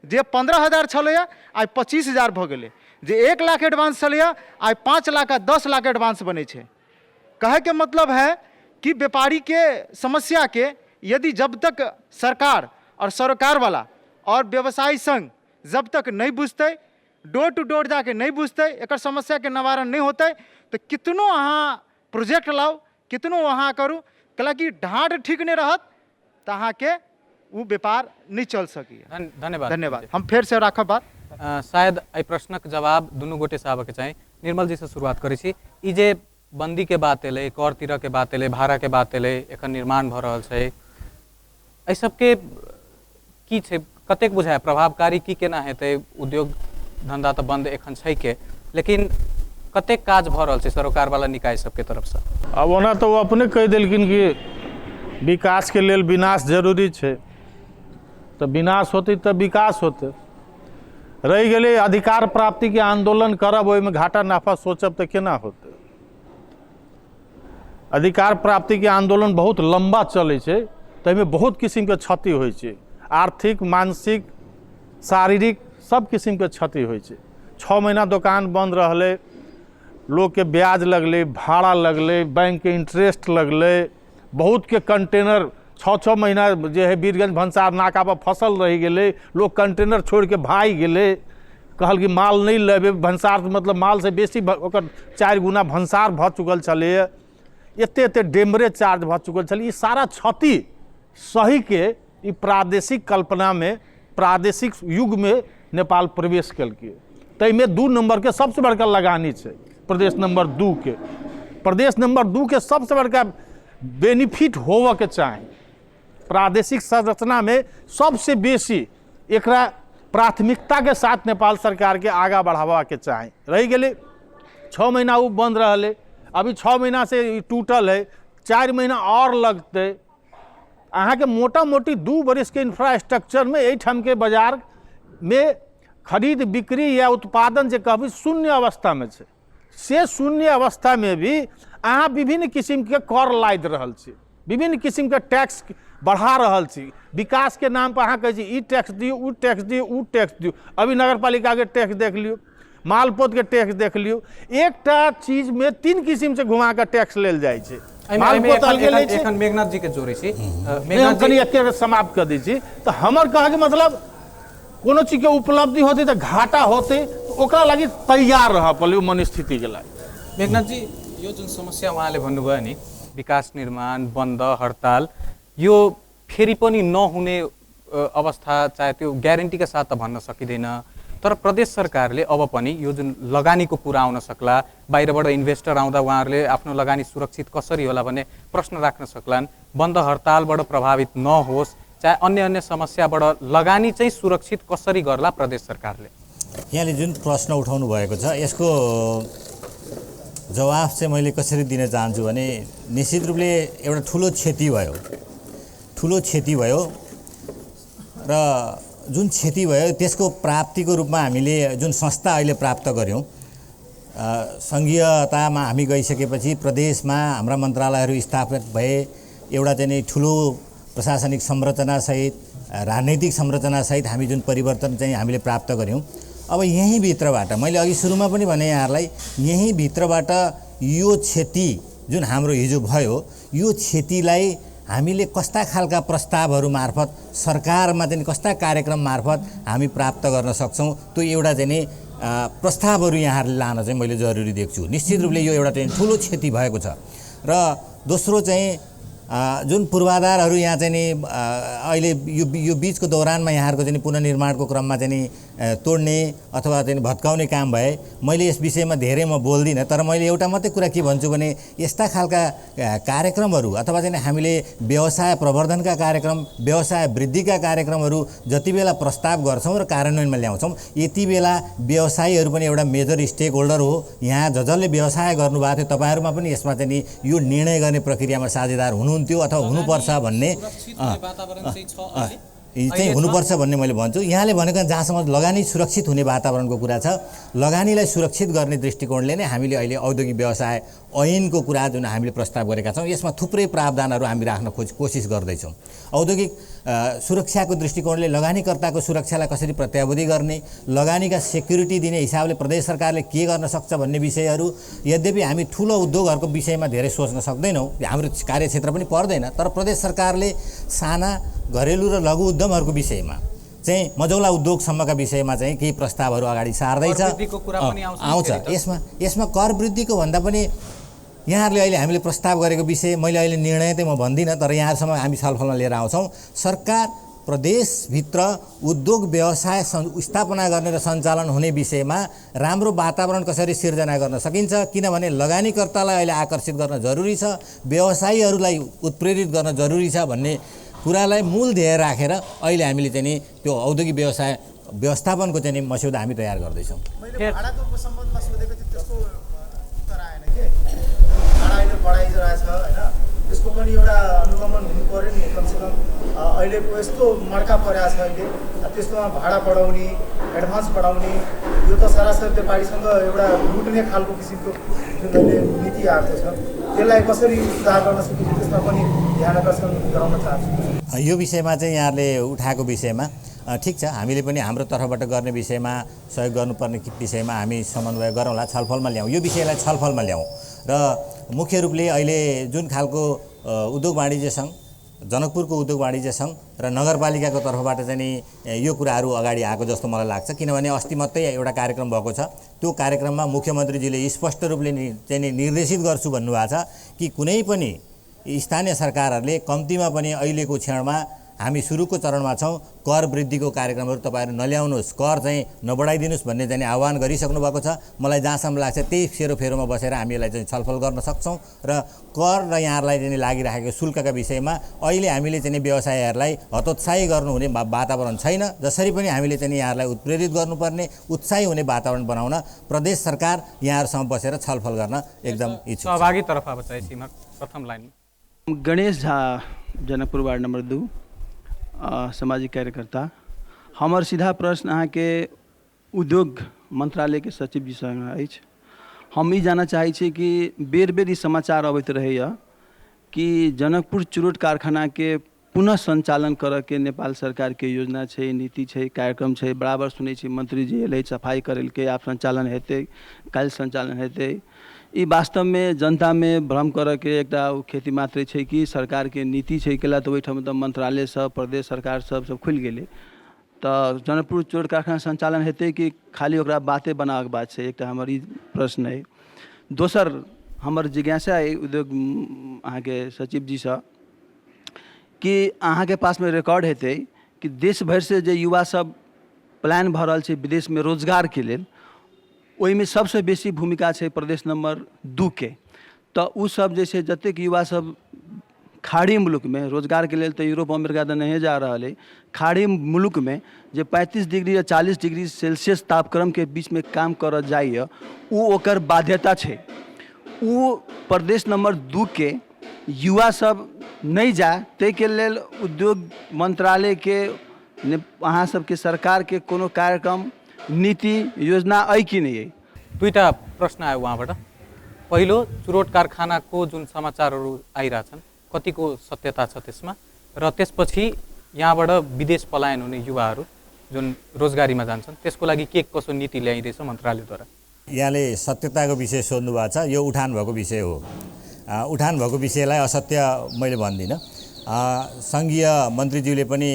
जे 15,000 छलैए आइ 25,000 भऽ गेलै, जे 1 लाख एडवांस छलैए आइ 5 लाख आ 10 लाख एडवांस बनै छै। कहैके मतलब है कि व्यापारीके समस्याके यदि जब तक सरकार और सरोकारवाला और व्यवसायी संघ जब तक नहीं बुझतै, डोर टू डोर जाके नहीं बुझतै, एकर समस्याके निवारण नहीं होतै, तऽ कितनो अहाँ प्रोजेक्ट लाउ, कितनो अहाँ करू, कैलाकि ढाँट ठीक नहि रहत तऽ अहाँके ओ व्यापार नहि चलि सकैए। धन्यवाद। धन्यवाद। हम फेरसँ राखब बात। शायद एहि प्रश्नक जवाब दुनू गोटेसँ आबऽके चाही। निर्मल जीसँ शुरुआत करै छी। ई जे बन्दीके बात एलै, कर तीरके बात एलै, भाड़ाके बात एलै, एखन निर्माण भऽ रहल छै, एहि सबके की छै, कतेक बुझाय प्रभावकारी की केना हेतै? उद्योग धंधा तऽ बंद एखन छै के, लेकिन कतेक काज भऽ रहल छै सरोकार वाला निकाय सबके तरफसँ? आब ओना तऽ ओ अपने कहि देलखिन कि विकासके लेल विनाश जरूरी छै, तऽ विनाश होतै तऽ विकास होतै। रहि गेलै अधिकार प्राप्तिके आन्दोलन करब, ओहिमे घाटा नाफा सोचब तऽ केना होतै? अधिकार प्राप्तिके आन्दोलन बहुत लम्बा चलै छै, ताहिमे बहुत किसिमके क्षति होइ छै, आर्थिक, मानसिक, शारीरिक सब किसिमके क्षति होइ छै। 6 महीना दोकान बन्द रहलै, लोकके ब्याज लगलै, भाड़ा लगलै, बैंकके इंटरेस्ट लगलै, बहुतके कंटेनर 6-6 महीना जे है वीरगंज भंसार नाका पर फसल रहि गेलै, लोक कंटेनर छोड़िके भागि गेलै, कहल कि माल नहि लेबै, भंसार मतलब माल से बेसी ओकर 4 गुना भंसार भऽ चुकल छलैए, एते एते डेमरे चार्ज भऽ चुकल छलै। ई सारा क्षति सहीके ई प्रादेशिक कल्पनामे, प्रादेशिक युगमे नेपाल प्रवेश केलकै। ताहिमे 2 नम्बरके सबसँ बड़का लगानी छै प्रदेश नंबर 2 के। प्रदेश नंबर 2 के सबसँ बड़का बेनिफिट होबऽके चाही। प्रादेशिक संरचनामे सबसँ बेसी एकरा प्राथमिकताके साथ नेपाल सरकारके आगाँ बढ़ाबऽके चाही। रहि गेलै 6 महीना ओ बन्द रहलै, अभी 6 महीना से ई टूटल है, 4 महीना आओर लगतै। अहाँके मोटा मोटी 2 बरिसके इंफ्रास्ट्रक्चरमे एहिठामके बाजारमे खरीद बिक्री या उत्पादन जे कहबै शून्य अवस्थामे छै। से शून्य अवस्थामे भी अहाँ विभिन्न किसिमके कर लादि रहल छी, विभिन्न किसिमके टैक्स बढ़ा रहल छी। विकासके नाम पर अहाँ कहै छी ई टैक्स दियौ, उ टैक्स दियौ, उ टैक्स दियौ। अभी नगरपालिकाके टैक्स देख लियौ, मालपोतके टैक्स देख लियौ, एकटा चीजमे 3 किसिमसँ घुमा कऽ टैक्स लेल जाइ छै। मालपोत अलगे लै छै। एखन मेघनाथ जी के जोड़ै छी। मेघनाथ कनि एके समाप्त कऽ दै छी। तऽ हमर कहऽके मतलब कोनो चीजके उपलब्धि होतै तऽ घाटा होतै, ओकरा लागि तैयार रहऽ पड़लै ओ मनस्थितिके लागि। मेघनाथ जी, यो जुन समस्या उहाँले भन्नुभयो नि, विकास निर्माण बन्द हडताल, यो फेरि पनि नहुने अवस्था चाहे त्यो ग्यारेन्टीका साथ त भन्न सकिँदैन, तर प्रदेश सरकारले अब पनि यो जुन लगानीको कुरा आउन सक्ला, बाहिरबाट इन्भेस्टर आउँदा उहाँहरूले आफ्नो लगानी सुरक्षित कसरी होला भन्ने प्रश्न राख्न सक्लान्, बन्द हडतालबाट प्रभावित नहोस् चाहे अन्य अन्य समस्याबाट लगानी चाहिँ सुरक्षित कसरी गर्ला प्रदेश सरकारले? यहाँले जुन प्रश्न उठाउनु भएको छ यसको जवाफ चाहिँ मैले कसरी दिन चाहन्छु भने निश्चित रूपले एउटा ठुलो क्षति भयो, ठुलो क्षति भयो र जुन क्षति भयो त्यसको प्राप्तिको रूपमा हामीले जुन संस्था अहिले प्राप्त गऱ्यौँ, सङ्घीयतामा हामी गइसकेपछि प्रदेशमा हाम्रा मन्त्रालयहरू स्थापित भए, एउटा चाहिँ नि ठुलो प्रशासनिक संरचनासहित राजनैतिक संरचनासहित हामी जुन परिवर्तन चाहिँ हामीले प्राप्त गऱ्यौँ। अब यहीँभित्रबाट मैले अघि सुरुमा पनि भने यहाँहरूलाई, यहीँभित्रबाट यो क्षति जुन हाम्रो हिजो भयो यो क्षतिलाई हामीले कस्ता खालका प्रस्तावहरू मार्फत सरकारमा चाहिँ कस्ता कार्यक्रम मार्फत हामी प्राप्त गर्न सक्छौँ त्यो एउटा चाहिँ नि प्रस्तावहरू यहाँहरूले लान चाहिँ मैले जरुरी देख्छु। निश्चित रूपले यो एउटा चाहिँ ठुलो क्षति भएको छ। र दोस्रो चाहिँ जुन पूर्वाधारहरू यहाँ चाहिँ नि अहिले यो बिचको दौरानमा यहाँहरूको चाहिँ पुनर्निर्माणको क्रममा चाहिँ नि तोड्ने अथवा चाहिँ भत्काउने काम भए, मैले यस विषयमा धेरै म बोल्दिनँ, तर मैले एउटा मात्रै कुरा के भन्छु भने यस्ता खालका कार्यक्रमहरू अथवा चाहिँ हामीले व्यवसाय प्रवर्धनका कार्यक्रम, व्यवसाय वृद्धिका कार्यक्रमहरू जति बेला प्रस्ताव गर्छौँ र कार्यान्वयनमा ल्याउँछौँ, यति बेला व्यवसायीहरू पनि एउटा मेजर स्टेक होल्डर हो। यहाँ जसले व्यवसाय गर्नुभएको थियो तपाईँहरूमा पनि यसमा चाहिँ नि यो निर्णय गर्ने प्रक्रियामा साझेदार हुनुहुन्थ्यो अथवा हुनुपर्छ भन्ने चाहिँ हुनुपर्छ भन्ने मैले भन्छु। यहाँले भनेको जहाँसम्म लगानी सुरक्षित हुने वातावरणको कुरा छ, लगानीलाई सुरक्षित गर्ने दृष्टिकोणले नै हामीले अहिले औद्योगिक व्यवसाय ऐनको कुरा जुन हामीले प्रस्ताव गरेका छौँ, यसमा थुप्रै प्रावधानहरू हामी राख्न कोसिस गर्दैछौँ। औद्योगिक सुरक्षाको दृष्टिकोणले लगानीकर्ताको सुरक्षालाई कसरी प्रत्याभूति गर्ने, लगानीका सेक्युरिटी दिने हिसाबले प्रदेश सरकारले के गर्न सक्छ भन्ने विषयहरू, यद्यपि हामी ठुलो उद्योगहरूको विषयमा धेरै सोच्न सक्दैनौँ, हाम्रो कार्यक्षेत्र पनि पर्दैन, तर प्रदेश सरकारले साना घरेलु र लघु उद्यमहरूको विषयमा चाहिँ मझौला उद्योगसम्मका विषयमा चाहिँ केही प्रस्तावहरू अगाडि सार्दैछ, आउँछ। यसमा कर वृद्धिको भन्दा पनि यहाँहरूले अहिले हामीले प्रस्ताव गरेको विषय मैले अहिले निर्णय चाहिँ म भन्दिनँ, तर यहाँसम्म हामी छलफलमा लिएर आउँछौँ। सरकार प्रदेशभित्र उद्योग व्यवसाय स्थापना गर्ने र सञ्चालन हुने विषयमा राम्रो वातावरण कसरी सिर्जना गर्न सकिन्छ, किनभने लगानीकर्तालाई अहिले आकर्षित गर्न जरुरी छ, व्यवसायीहरूलाई उत्प्रेरित गर्न जरुरी छ भन्ने कुरालाई मूल ध्येय राखेर अहिले हामीले चाहिँ नि त्यो औद्योगिक व्यवसाय व्यवस्थापनको चाहिँ नि मस्यौदा हामी तयार गर्दैछौँ। मैले भाडाको सम्बन्धमा सोधेको थिएँ, त्यसको उत्तर आएन के भाडा अहिले बढाइरहेछ हैन, त्यसको पनि एउटा अनुगमन हुनु पर्यो नि। कमसेकम अहिलेको यस्तो मड्का परेको छ अहिले, त्यस्तोमा भाडा बढाउने, एडभान्स बढाउने, यो त सरासर व्यापारीसँग एउटा लुट्ने खालको किसिमको जुन अहिले नीति आएको छ त्यसलाई कसरी सुधार गर्न सकिन्छ त्यसमा पनि ध्यान आकर्षण गराउन चाहन्छु। यो विषयमा चाहिँ यहाँहरूले उठाएको विषयमा ठिक छ, हामीले पनि हाम्रो तर्फबाट गर्ने विषयमा सहयोग गर्नुपर्ने विषयमा हामी समन्वय गरौँला, छलफलमा ल्याउँ, यो विषयलाई छलफलमा ल्याउँ। र मुख्य रूपले अहिले जुन खालको उद्योग वाणिज्य सङ्घ, जनकपुरको उद्योग वाणिज्य सङ्घ र नगरपालिकाको तर्फबाट चाहिँ नि यो कुराहरू अगाडि आएको जस्तो मलाई लाग्छ, किनभने अस्ति मात्रै एउटा कार्यक्रम भएको छ, त्यो कार्यक्रममा मुख्यमन्त्रीजीले स्पष्ट रूपले चाहिँ नि निर्देशित गर्छु भन्नुभएको छ कि कुनै पनि स्थानीय सरकारहरूले कम्तीमा पनि अहिलेको क्षणमा हामी सुरुको चरणमा छौँ, कर वृद्धिको कार्यक्रमहरू तपाईँहरू नल्याउनुहोस्, कर चाहिँ नबढाइदिनुहोस् भन्ने चाहिँ आह्वान गरिसक्नु भएको छ। मलाई जहाँसम्म लाग्छ त्यही सेरोफेरोमा बसेर हामी यसलाई चाहिँ छलफल गर्न सक्छौँ र कर र यहाँहरूलाई चाहिँ लागिराखेको शुल्कका विषयमा अहिले हामीले चाहिँ व्यवसायीहरूलाई हतोत्साही गर्नुहुने वातावरण छैन। जसरी पनि हामीले चाहिँ यहाँहरूलाई उत्प्रेरित गर्नुपर्ने, उत्साही हुने वातावरण बनाउन प्रदेश सरकार यहाँहरूसँग बसेर छलफल गर्न एकदम इच्छुक छ। सहभागी तर्फ अब चाहे सीमा प्रथम line. Ganesh Jha, Janakpur ward number 2, सामाजिक कार्यकर्ता। हमर सीधा प्रश्न अहाँके उद्योग मंत्रालयके सचिव जी सँग अछि। हम ई जानऽ चाहै छी कि बेर बेर ई समाचार अबैत रहैए कि जनकपुर चुरोट कारखानाके पुनः संचालन करऽके नेपाल सरकारके योजना छै, नीति छै, कार्यक्रम छै। बराबर सुनै छी मंत्री जी एलै, सफाई करेलकै, आब संचालन हेतै, काल्हि संचालन हेतै। ई वास्तवमे जनतामे भ्रम करऽके एकटा खेती मात्रे छै कि सरकारके नीति छै? कैला तऽ ओहिठाम तऽ मंत्रालय सब, प्रदेश सरकार सब सब खुलि गेलै, तऽ जनकपुर चुरोट कारखाना संचालन हेतै कि खाली ओकरा बाते बनाबऽके बात छै? एकटा हमर ई प्रश्न अइ। दोसर हमर जिज्ञासा अइ उद्योग अहाँके सचिव जीसँ कि अहाँके पासमे रिकॉर्ड हेतै कि देश भरिसँ जे युवा सब पलायन भऽ रहल छै विदेशमे रोजगारके लेल, ओहिमे सबसँ बेसी भूमिका छै प्रदेश नंबर 2 के। तऽ ओ सब जे छै जतेक युवा सब खाड़ी मुल्कमे रोजगारके लेल तऽ यूरोप अमेरिका तऽ नहिए जा रहल अइ, खाड़ी मुल्कमे जे 35 डिग्री या 40 डिग्री सेल्सियस तापक्रमके बीचमे काम करऽ जाइए, ओ ओकर बाध्यता छै। ओ प्रदेश नंबर 2 के युवा सब नहि जाय ताहिके लेल उद्योग मंत्रालयके अहाँ सबके सरकारके कोनो कार्यक्रम, नीति, योजना अइ कि नहि अइ? दुईटा प्रश्न आयो उहाँबाट। पहिलो, चुरोट कारखानाको जुन समाचारहरू आइरहेछन् कतिको सत्यता छ त्यसमा, र त्यसपछि यहाँबाट विदेश पलायन हुने युवाहरू जुन रोजगारीमा जान्छन् त्यसको लागि के कसो नीति ल्याइँदैछ मन्त्रालयद्वारा? यहाँले सत्यताको विषय सोध्नु भएको छ, यो उठान भएको विषय हो। उठान भएको विषयलाई असत्य मैले भन्दिनँ। सङ्घीय मन्त्रीज्यूले पनि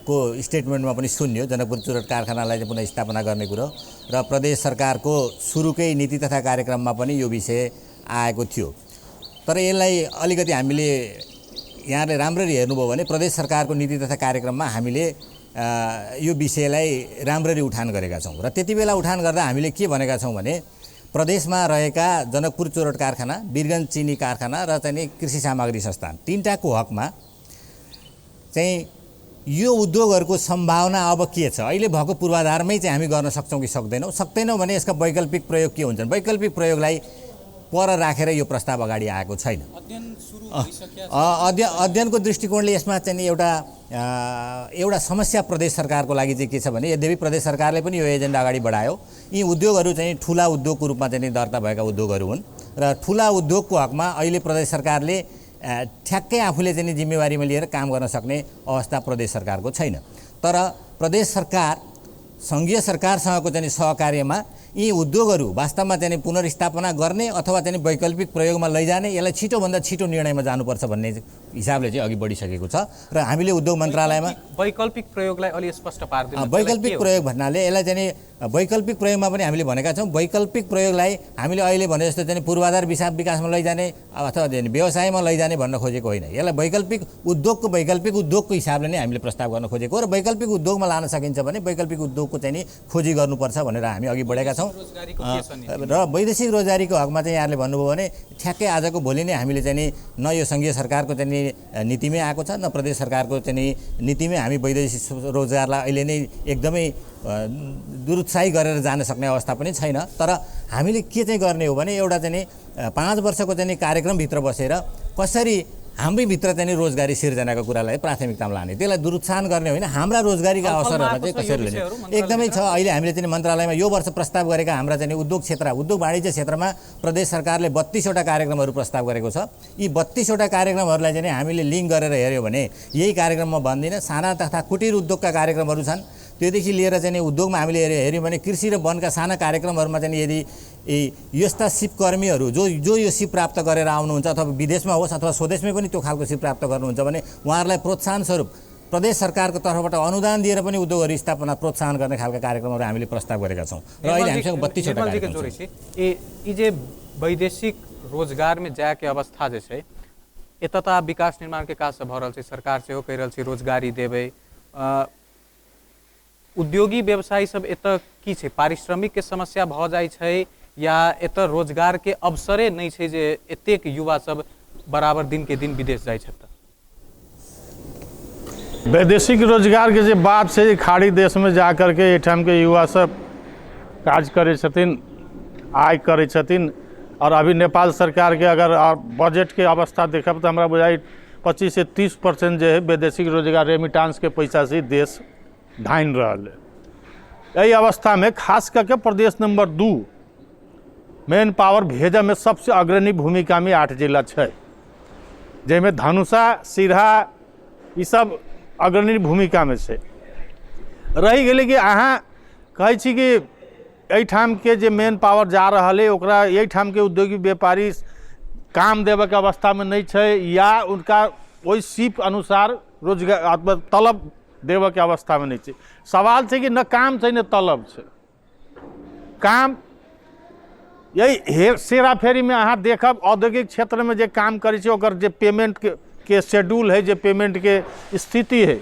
को स्टेटमेन्टमा पनि सुन्यो, जनकपुर चुरोट कारखानालाई चाहिँ पुनः स्थापना गर्ने कुरो र प्रदेश सरकारको सुरुकै नीति तथा कार्यक्रममा पनि यो विषय आएको थियो। तर यसलाई अलिकति हामीले यहाँले राम्ररी हेर्नुभयो भने प्रदेश सरकारको नीति तथा कार्यक्रममा हामीले यो विषयलाई राम्ररी उठान गरेका छौँ र त्यति बेला उठान गर्दा हामीले के भनेका छौँ भने प्रदेशमा रहेका जनकपुर चुरोट कारखाना, वीरगञ्ज चिनी कारखाना र चाहिँ कृषि सामग्री संस्थान तिनटाको हकमा चाहिँ यो उद्योगहरूको सम्भावना अब के छ, अहिले भएको पूर्वाधारमै चाहिँ हामी गर्न सक्छौँ कि सक्दैनौँ, सक्दैनौँ भने यसका वैकल्पिक प्रयोग के हुन्छन्, वैकल्पिक प्रयोगलाई पर राखेर यो प्रस्ताव अगाडि आएको छैन। अध्ययनको दृष्टिकोणले यसमा चाहिँ एउटा एउटा समस्या प्रदेश सरकारको लागि चाहिँ के छ भने यद्यपि प्रदेश सरकारले पनि यो एजेन्डा अगाडि बढायो, यी उद्योगहरू चाहिँ ठुला उद्योगको रूपमा चाहिँ दर्ता भएका उद्योगहरू हुन् र ठुला उद्योगको हकमा अहिले प्रदेश सरकारले ठ्याक्कै आफूले चाहिँ जिम्मेवारीमा लिएर काम गर्न सक्ने अवस्था प्रदेश सरकारको छैन। तर प्रदेश सरकार सङ्घीय सरकारसँगको चाहिँ सहकार्यमा यी उद्योगहरू वास्तवमा चाहिँ पुनर्स्थापना गर्ने अथवा चाहिँ वैकल्पिक प्रयोगमा लैजाने, यसलाई छिटोभन्दा छिटो निर्णयमा जानुपर्छ भन्ने हिसाबले चाहिँ अघि बढिसकेको छ र हामीले उद्योग मन्त्रालयमा वैकल्पिक प्रयोगलाई अलि स्पष्ट पार्दिनु। वैकल्पिक प्रयोग भन्नाले यसलाई चाहिँ वैकल्पिक प्रयोगमा पनि हामीले भनेका छौँ। वैकल्पिक प्रयोगलाई हामीले अहिले भने जस्तो चाहिँ पूर्वाधार विकासमा लैजाने अथवा व्यवसायमा लैजाने भन्न खोजेको होइन। यसलाई वैकल्पिक उद्योगको हिसाबले नै हामीले प्रस्ताव गर्न खोजेको र वैकल्पिक उद्योगमा लान सकिन्छ भने वैकल्पिक उद्योगको चाहिँ नि खोजी गर्नुपर्छ भनेर हामी अघि बढेका छौँ। र वैदेशिक रोजगारीको हकमा चाहिँ यहाँले भन्नुभयो भने ठ्याक्कै आजको भोलि नै हामीले चाहिँ नि न यो सङ्घीय सरकारको चाहिँ नि नीतिमै आएको छ न प्रदेश सरकारको चाहिँ नि नीतिमै हामी वैदेशिक रोजगारलाई अहिले नै एकदमै दुरुत्साही गरेर जान सक्ने अवस्था पनि छैन। तर हामीले के चाहिँ गर्ने हो भने एउटा चाहिँ नि 5 वर्षको चाहिँ नि कार्यक्रमभित्र बसेर कसरी हाम्रैभित्र चाहिँ नि रोजगारी सिर्जनाको कुरालाई प्राथमिकतामा लाने, त्यसलाई दुरुत्साहन गर्ने होइन, हाम्रा रोजगारीका अवसरहरूलाई चाहिँ कसरी लिने एकदमै छ। अहिले हामीले चाहिँ मन्त्रालयमा यो वर्ष प्रस्ताव गरेका हाम्रा चाहिँ उद्योग क्षेत्र, उद्योग वाणिज्य क्षेत्रमा प्रदेश सरकारले 32वटा कार्यक्रमहरू प्रस्ताव गरेको छ। यी 32वटा कार्यक्रमहरूलाई चाहिँ हामीले लिङ्क गरेर हेऱ्यो भने यही कार्यक्रममा भन्दिनँ, साना तथा कुटीर उद्योगका कार्यक्रमहरू छन्, त्योदेखि लिएर चाहिँ उद्योगमा हामीले हेऱ्यौँ भने कृषि र वनका साना कार्यक्रमहरूमा चाहिँ यदि यस्ता सिपकर्मीहरू जो जो यो सिप प्राप्त गरेर आउनुहुन्छ अथवा विदेशमा होस् अथवा स्वदेशमै पनि त्यो खालको सिप प्राप्त गर्नुहुन्छ भने उहाँहरूलाई प्रोत्साहन स्वरूप प्रदेश सरकारको तर्फबाट अनुदान दिएर पनि उद्योगहरू स्थापना प्रोत्साहन गर्ने खालका कार्यक्रमहरू हामीले प्रस्ताव गरेका छौँ। र अहिले हामीसँग 32वटा कार्यक्रम छ। यी जे वैदेशिक रोजगारमे जाएके अवस्था जे छै एतऽ तऽ विकास निर्माणके काज सब भऽ रहल छै, सरकार सेहो कहि रहल छै रोजगारी देबै, उद्योगी व्यवसायी सब एतऽ की छै, पारिश्रमिकके समस्या भऽ जाइ छै या एतऽ रोजगारके अवसरे नहि छै जे एतेक युवा सब बराबर दिन के दिन विदेश जाइ छथि? वैदेशिक रोजगारके जे बात छै, खाड़ी देशमे जा करके एहिठामके युवा सब काज करै छथिन, आय करै छथिन। और अभी नेपाल सरकारके अगर बजटके अवस्था देखब तऽ हमरा बुझाइ 25 से 30% जे है वैदेशिक रोजगार रेमिटांसके पैसा से देश धानि रहल है। एहि अवस्थामे खास करके प्रदेश नंबर 2 मेन पावर भेजमे सबसे अग्रणी भूमिकामे 8 जिला छै, जाहिमे धनुषा, सिरहा ई सब अग्रणी भूमिकामे छै। रहि गेलै कि अहाँ कहै छी कि एहिठामके जे मेन पावर जा रहल है ओकरा एहिठामके उद्योगी व्यापारी काम देबऽके अवस्थामे नहि छै या उनका ओहि सीप अनुसार रोजगार तलब देबऽके अवस्थामे नहि छै। सवाल छै कि न काम छै न तलब छै। काम यही सेराफेरीमे अहाँ देखब औद्योगिक क्षेत्रमे जे काम करै छै ओकर जे पेमेंट के शेड्यूल है, जे पेमेंटके स्थिति है,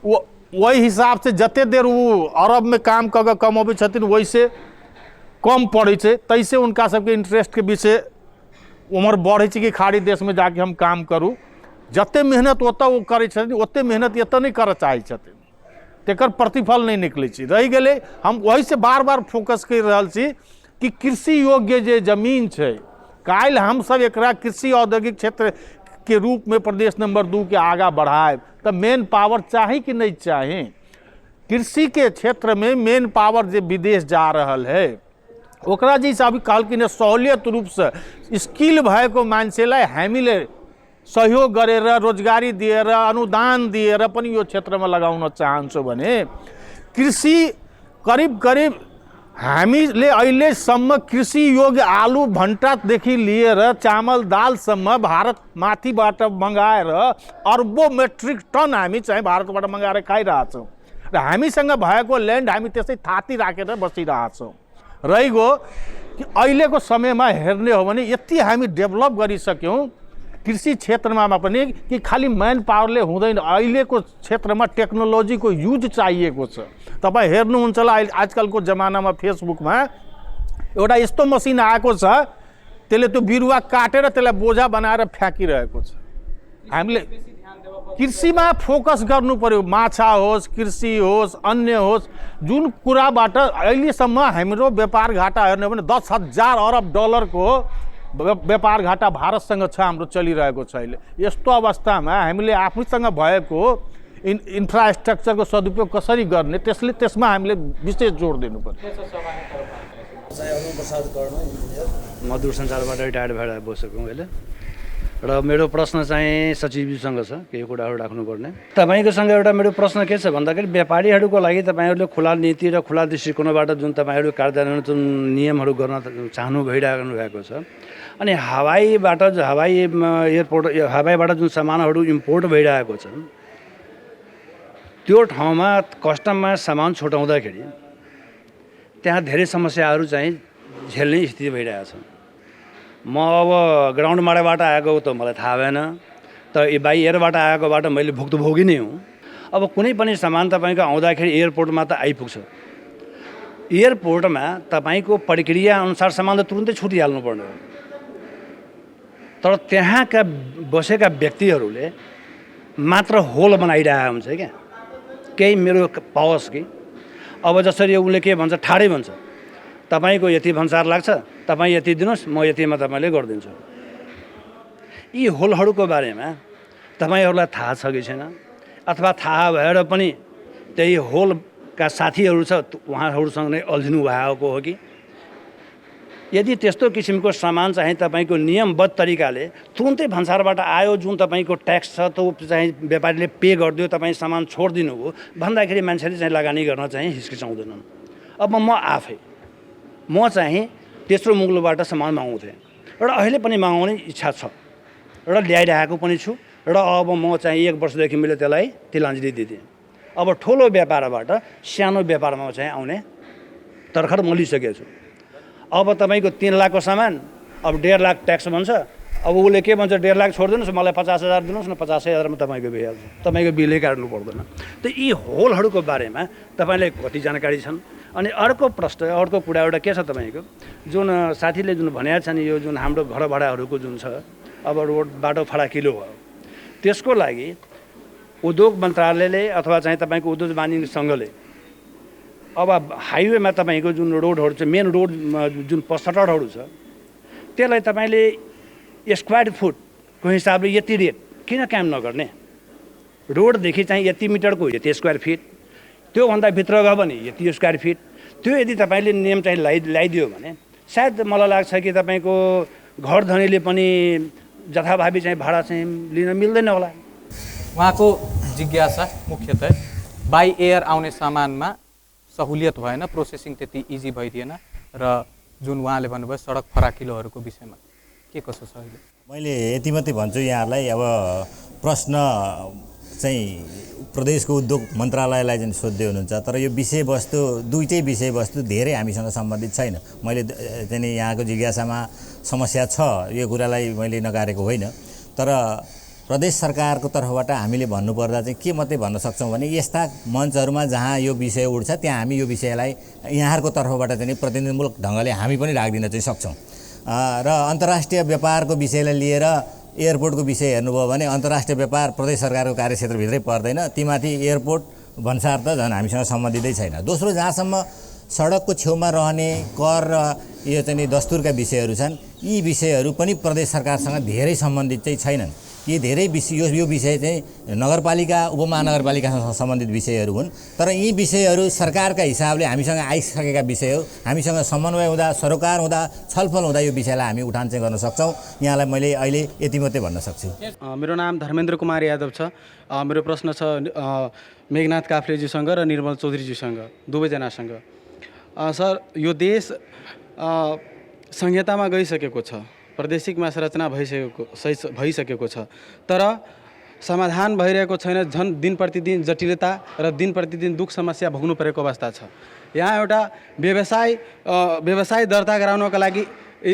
वो ओहि हिसाबसँ जते देर ओ अरबमे काम कऽ कऽ कमबै छथिन ओहिसँ कम पड़ै छै, ताहिसँ हुनका सबके इंट्रेस्टके विषय उम्र बढ़ै छै कि खाड़ी देशमे जाके हम काम करू। जते मेहनत ओतऽ ओ करै छथिन ओते मेहनत एतऽ नहि करऽ चाहै छथिन, तकर प्रतिफल नहि निकलै छै। रहि गेलै, हम ओहिसँ बार बार फोकस करि रहल छी कि कृषि योग्य जे जमीन छै, काल्हि हमसब एकरा कृषि औद्योगिक क्षेत्र के रूप में प्रदेश नंबर 2 के आगा बढ़ाएब तऽ मेन पावर चाही कि नहीं चाही? कृषि के क्षेत्र में मेन पावर जे विदेश जा रहल है ओकरा जैसे अभी कहलखिन सहूलियत रूपसँ स्किल भएको मान्छेलाई हामीले सहयोग गरेर रोजगारी दिएर अनुदान दिएर पनि यो क्षेत्रमा लगाउन चाहन्छौँ भने कृषि करिब करिब हामीले अहिलेसम्म कृषि योग्य आलु भन्टादेखि लिएर चामल दालसम्म भारत माथिबाट मगाएर अरबौँ मेट्रिक टन हामी चाहिँ भारतबाट मगाएर खाइरहेछौँ र हामीसँग भएको ल्यान्ड हामी त्यसै थाती राखेर बसिरहेछौँ। रहिगयो कि अहिलेको समयमा हेर्ने हो भने यति हामी डेभलप गरिसक्यौँ कृषि क्षेत्रमा पनि कि खालि म्यान पावरले हुँदैन, अहिलेको क्षेत्रमा टेक्नोलोजीको युज चाहिएको छ। तपाईँ हेर्नुहुन्छ होला अहिले आजकलको जमानामा फेसबुकमा एउटा यस्तो मसिन आएको छ, त्यसले त्यो बिरुवा काटेर त्यसलाई बोझा बनाएर फ्याँकिरहेको छ। हामीले कृषिमा फोकस गर्नु पर्यो, माछा होस्, कृषि होस्, अन्य होस्, जुन कुराबाट अहिलेसम्म हाम्रो व्यापार घाटा हेर्ने हो भने 10,000 अरब डलरको व्यापार घाटा भारतसँग छ, हाम्रो चलिरहेको छ अहिले। यस्तो अवस्थामा हामीले आफूसँग भएको इन्फ्रास्ट्रक्चरको सदुपयोग कसरी गर्ने, त्यसले त्यसमा हामीले विशेष जोड दिनु पर्यो। अरुण प्रसाद कर्ण, इन्जिनियर, म दूरसञ्चारबाट रिटायर्ड भएर बसेको अहिले। र मेरो प्रश्न चाहिँ सचिवजीसँग छ, केही कुराहरू राख्नुपर्ने। तपाईँकोसँग एउटा मेरो प्रश्न के छ भन्दाखेरि व्यापारीहरूको लागि तपाईँहरूले खुला नीति र खुला दृष्टिकोणबाट जुन तपाईँहरू कार्यान्वयन जुन नियमहरू गर्न चाहनु भइरहनु भएको छ, अनि हवाईबाट हवाई एयरपोर्ट हवाईबाट जुन सामानहरू इम्पोर्ट भइरहेको छ त्यो ठाउँमा कस्टममा सामान छुटाउँदाखेरि त्यहाँ धेरै समस्याहरू चाहिँ झेल्ने स्थिति भइरहेछ। म अब ग्राउन्ड माडाबाट आएको त मलाई थाहा भएन, तर बाई एयरबाट आएकोबाट मैले भुक्तभोगी नै हुँ। अब कुनै पनि सामान तपाईँको आउँदाखेरि एयरपोर्टमा त आइपुग्छ, एयरपोर्टमा तपाईँको प्रक्रिया अनुसार सामान त तुरुन्तै छुटिहाल्नु पर्ने हो, तर त्यहाँका बसेका व्यक्तिहरूले मात्र होल बनाइरहेको हुन्छ क्या, केही मेरो पाओस् कि। अब जसरी उसले के भन्छ, ठाडै भन्छ, तपाईँको यति भन्सार लाग्छ, तपाईँ यति दिनुहोस्, म यतिमा तपाईँले गरिदिन्छु। यी होलहरूको बारेमा तपाईँहरूलाई थाहा छ कि छैन, अथवा थाहा भएर पनि त्यही होलका साथीहरू छ उहाँहरूसँग नै अल्झिनु भएको हो कि? यदि त्यस्तो किसिमको सामान चाहिँ तपाईँको नियमबद्ध तरिकाले तुरुन्तै भन्सारबाट आयो, जुन तपाईँको ट्याक्स छ त्यो चाहिँ व्यापारीले पे गरिदियो, तपाईँ सामान छोडिदिनु हो भन्दाखेरि मान्छेले चाहिँ लगानी गर्न चाहिँ हिचकिचाउँदैनन्। अब म आफै म चाहिँ तेस्रो मुगलोबाट सामान मगाउँथेँ र अहिले पनि मगाउने इच्छा छ र ल्याइरहेको पनि छु, र अब म चाहिँ 1 वर्षदेखि मैले त्यसलाई तिलाञ्जली दिएँ। अब ठुलो व्यापारबाट सानो व्यापारमा चाहिँ आउने तर्खर म लिइसकेको छु। अब तपाईँको 3 लाखको सामान अब 1.5 लाख ट्याक्स भन्छ, अब उसले के भन्छ, 1.5 लाख छोडिदिनुहोस्, मलाई 50,000 दिनुहोस् न, 50,000मा तपाईँको भइहाल्छ, तपाईँको बिलै काट्नु पर्दैन। त यी होलहरूको बारेमा तपाईँलाई कति जानकारी छन्? अनि अर्को प्रश्न, अर्को कुरा एउटा के छ तपाईँको, जुन साथीले जुन भनेको छ नि, यो जुन हाम्रो घर भाडाहरूको जुन छ, अब रोड बाटो फराकिलो भयो, त्यसको लागि उद्योग मन्त्रालयले अथवा चाहिँ तपाईँको उद्योग वाणिज्य सङ्घले अब हाइवेमा तपाईँको जुन रोडहरू छ, मेन रोड जुन पसटरहरू छ, त्यसलाई तपाईँले स्क्वायर फुटको हिसाबले यति रेट किन कायम नगर्ने? रोडदेखि चाहिँ यति मिटरको यति स्क्वायर फिट, त्योभन्दा भित्र गयो भने यति स्क्वायर फिट, त्यो यदि तपाईँले नियम चाहिँ ल्याइदियो भने सायद मलाई लाग्छ कि तपाईँको घर धनीले पनि जथाभावी चाहिँ भाडा चाहिँ लिन मिल्दैन होला। उहाँको जिज्ञासा मुख्यतः बाई एयर आउने सामानमा सहुलियत भएन, प्रोसेसिङ त्यति इजी भइदिएन र जुन उहाँले भन्नुभयो सडक फराकिलोहरूको विषयमा के कसो छ अहिले? मैले यति मात्रै भन्छु यहाँहरूलाई, अब प्रश्न चाहिँ प्रदेशको उद्योग मन्त्रालयलाई चाहिँ सोध्दै हुनुहुन्छ, तर यो विषयवस्तु दुईटै विषयवस्तु धेरै हामीसँग सम्बन्धित छैन। मैले चाहिँ यहाँको जिज्ञासामा समस्या छ यो कुरालाई मैले नकारेको होइन, तर प्रदेश सरकारको तर्फबाट हामीले भन्नुपर्दा चाहिँ के मात्रै भन्न सक्छौँ भने यस्ता मञ्चहरूमा जहाँ यो विषय उठ्छ त्यहाँ हामी यो विषयलाई यहाँहरूको तर्फबाट चाहिँ प्रतिनिधिमूलक ढङ्गले हामी पनि राखिदिन चाहिँ सक्छौँ। र अन्तर्राष्ट्रिय व्यापारको विषयलाई लिएर एयरपोर्टको विषय हेर्नुभयो भने अन्तर्राष्ट्रिय व्यापार प्रदेश सरकारको कार्यक्षेत्रभित्रै पर्दैन, तीमाथि एयरपोर्ट भन्सार त झन् हामीसँग सम्बन्धितै छैन। दोस्रो, जहाँसम्म सडकको छेउमा रहने कर र यो चाहिँ दस्तुरका विषयहरू छन्, यी विषयहरू पनि प्रदेश सरकारसँग धेरै सम्बन्धित चाहिँ छैनन्। यी धेरै विषय यो विषय चाहिँ नगरपालिका उपमहानगरपालिकासँग सम्बन्धित विषयहरू हुन्, तर यी विषयहरू सरकारका हिसाबले हामीसँग आइसकेका विषय हो। हामीसँग समन्वय हुँदा, सरोकार हुँदा, छलफल हुँदा यो विषयलाई हामी उठान चाहिँ गर्न सक्छौँ। यहाँलाई मैले अहिले यति मात्रै भन्न सक्छु। मेरो नाम धर्मेन्द्र कुमार यादव छ। मेरो प्रश्न छ मेघनाथ काफ्लेजीसँग र निर्मल चौधरीजीसँग, दुवैजनासँग। सर, यो देश संहितामा गइसकेको छ, प्रादेशिकमा संरचना भइसकेको सही भइसकेको छ, तर समाधान भइरहेको छैन। झन् दिन प्रतिदिन जटिलता र दिन प्रतिदिन दुःख समस्या भोग्नु परेको अवस्था छ। यहाँ एउटा व्यवसाय व्यवसाय दर्ता गराउनको लागि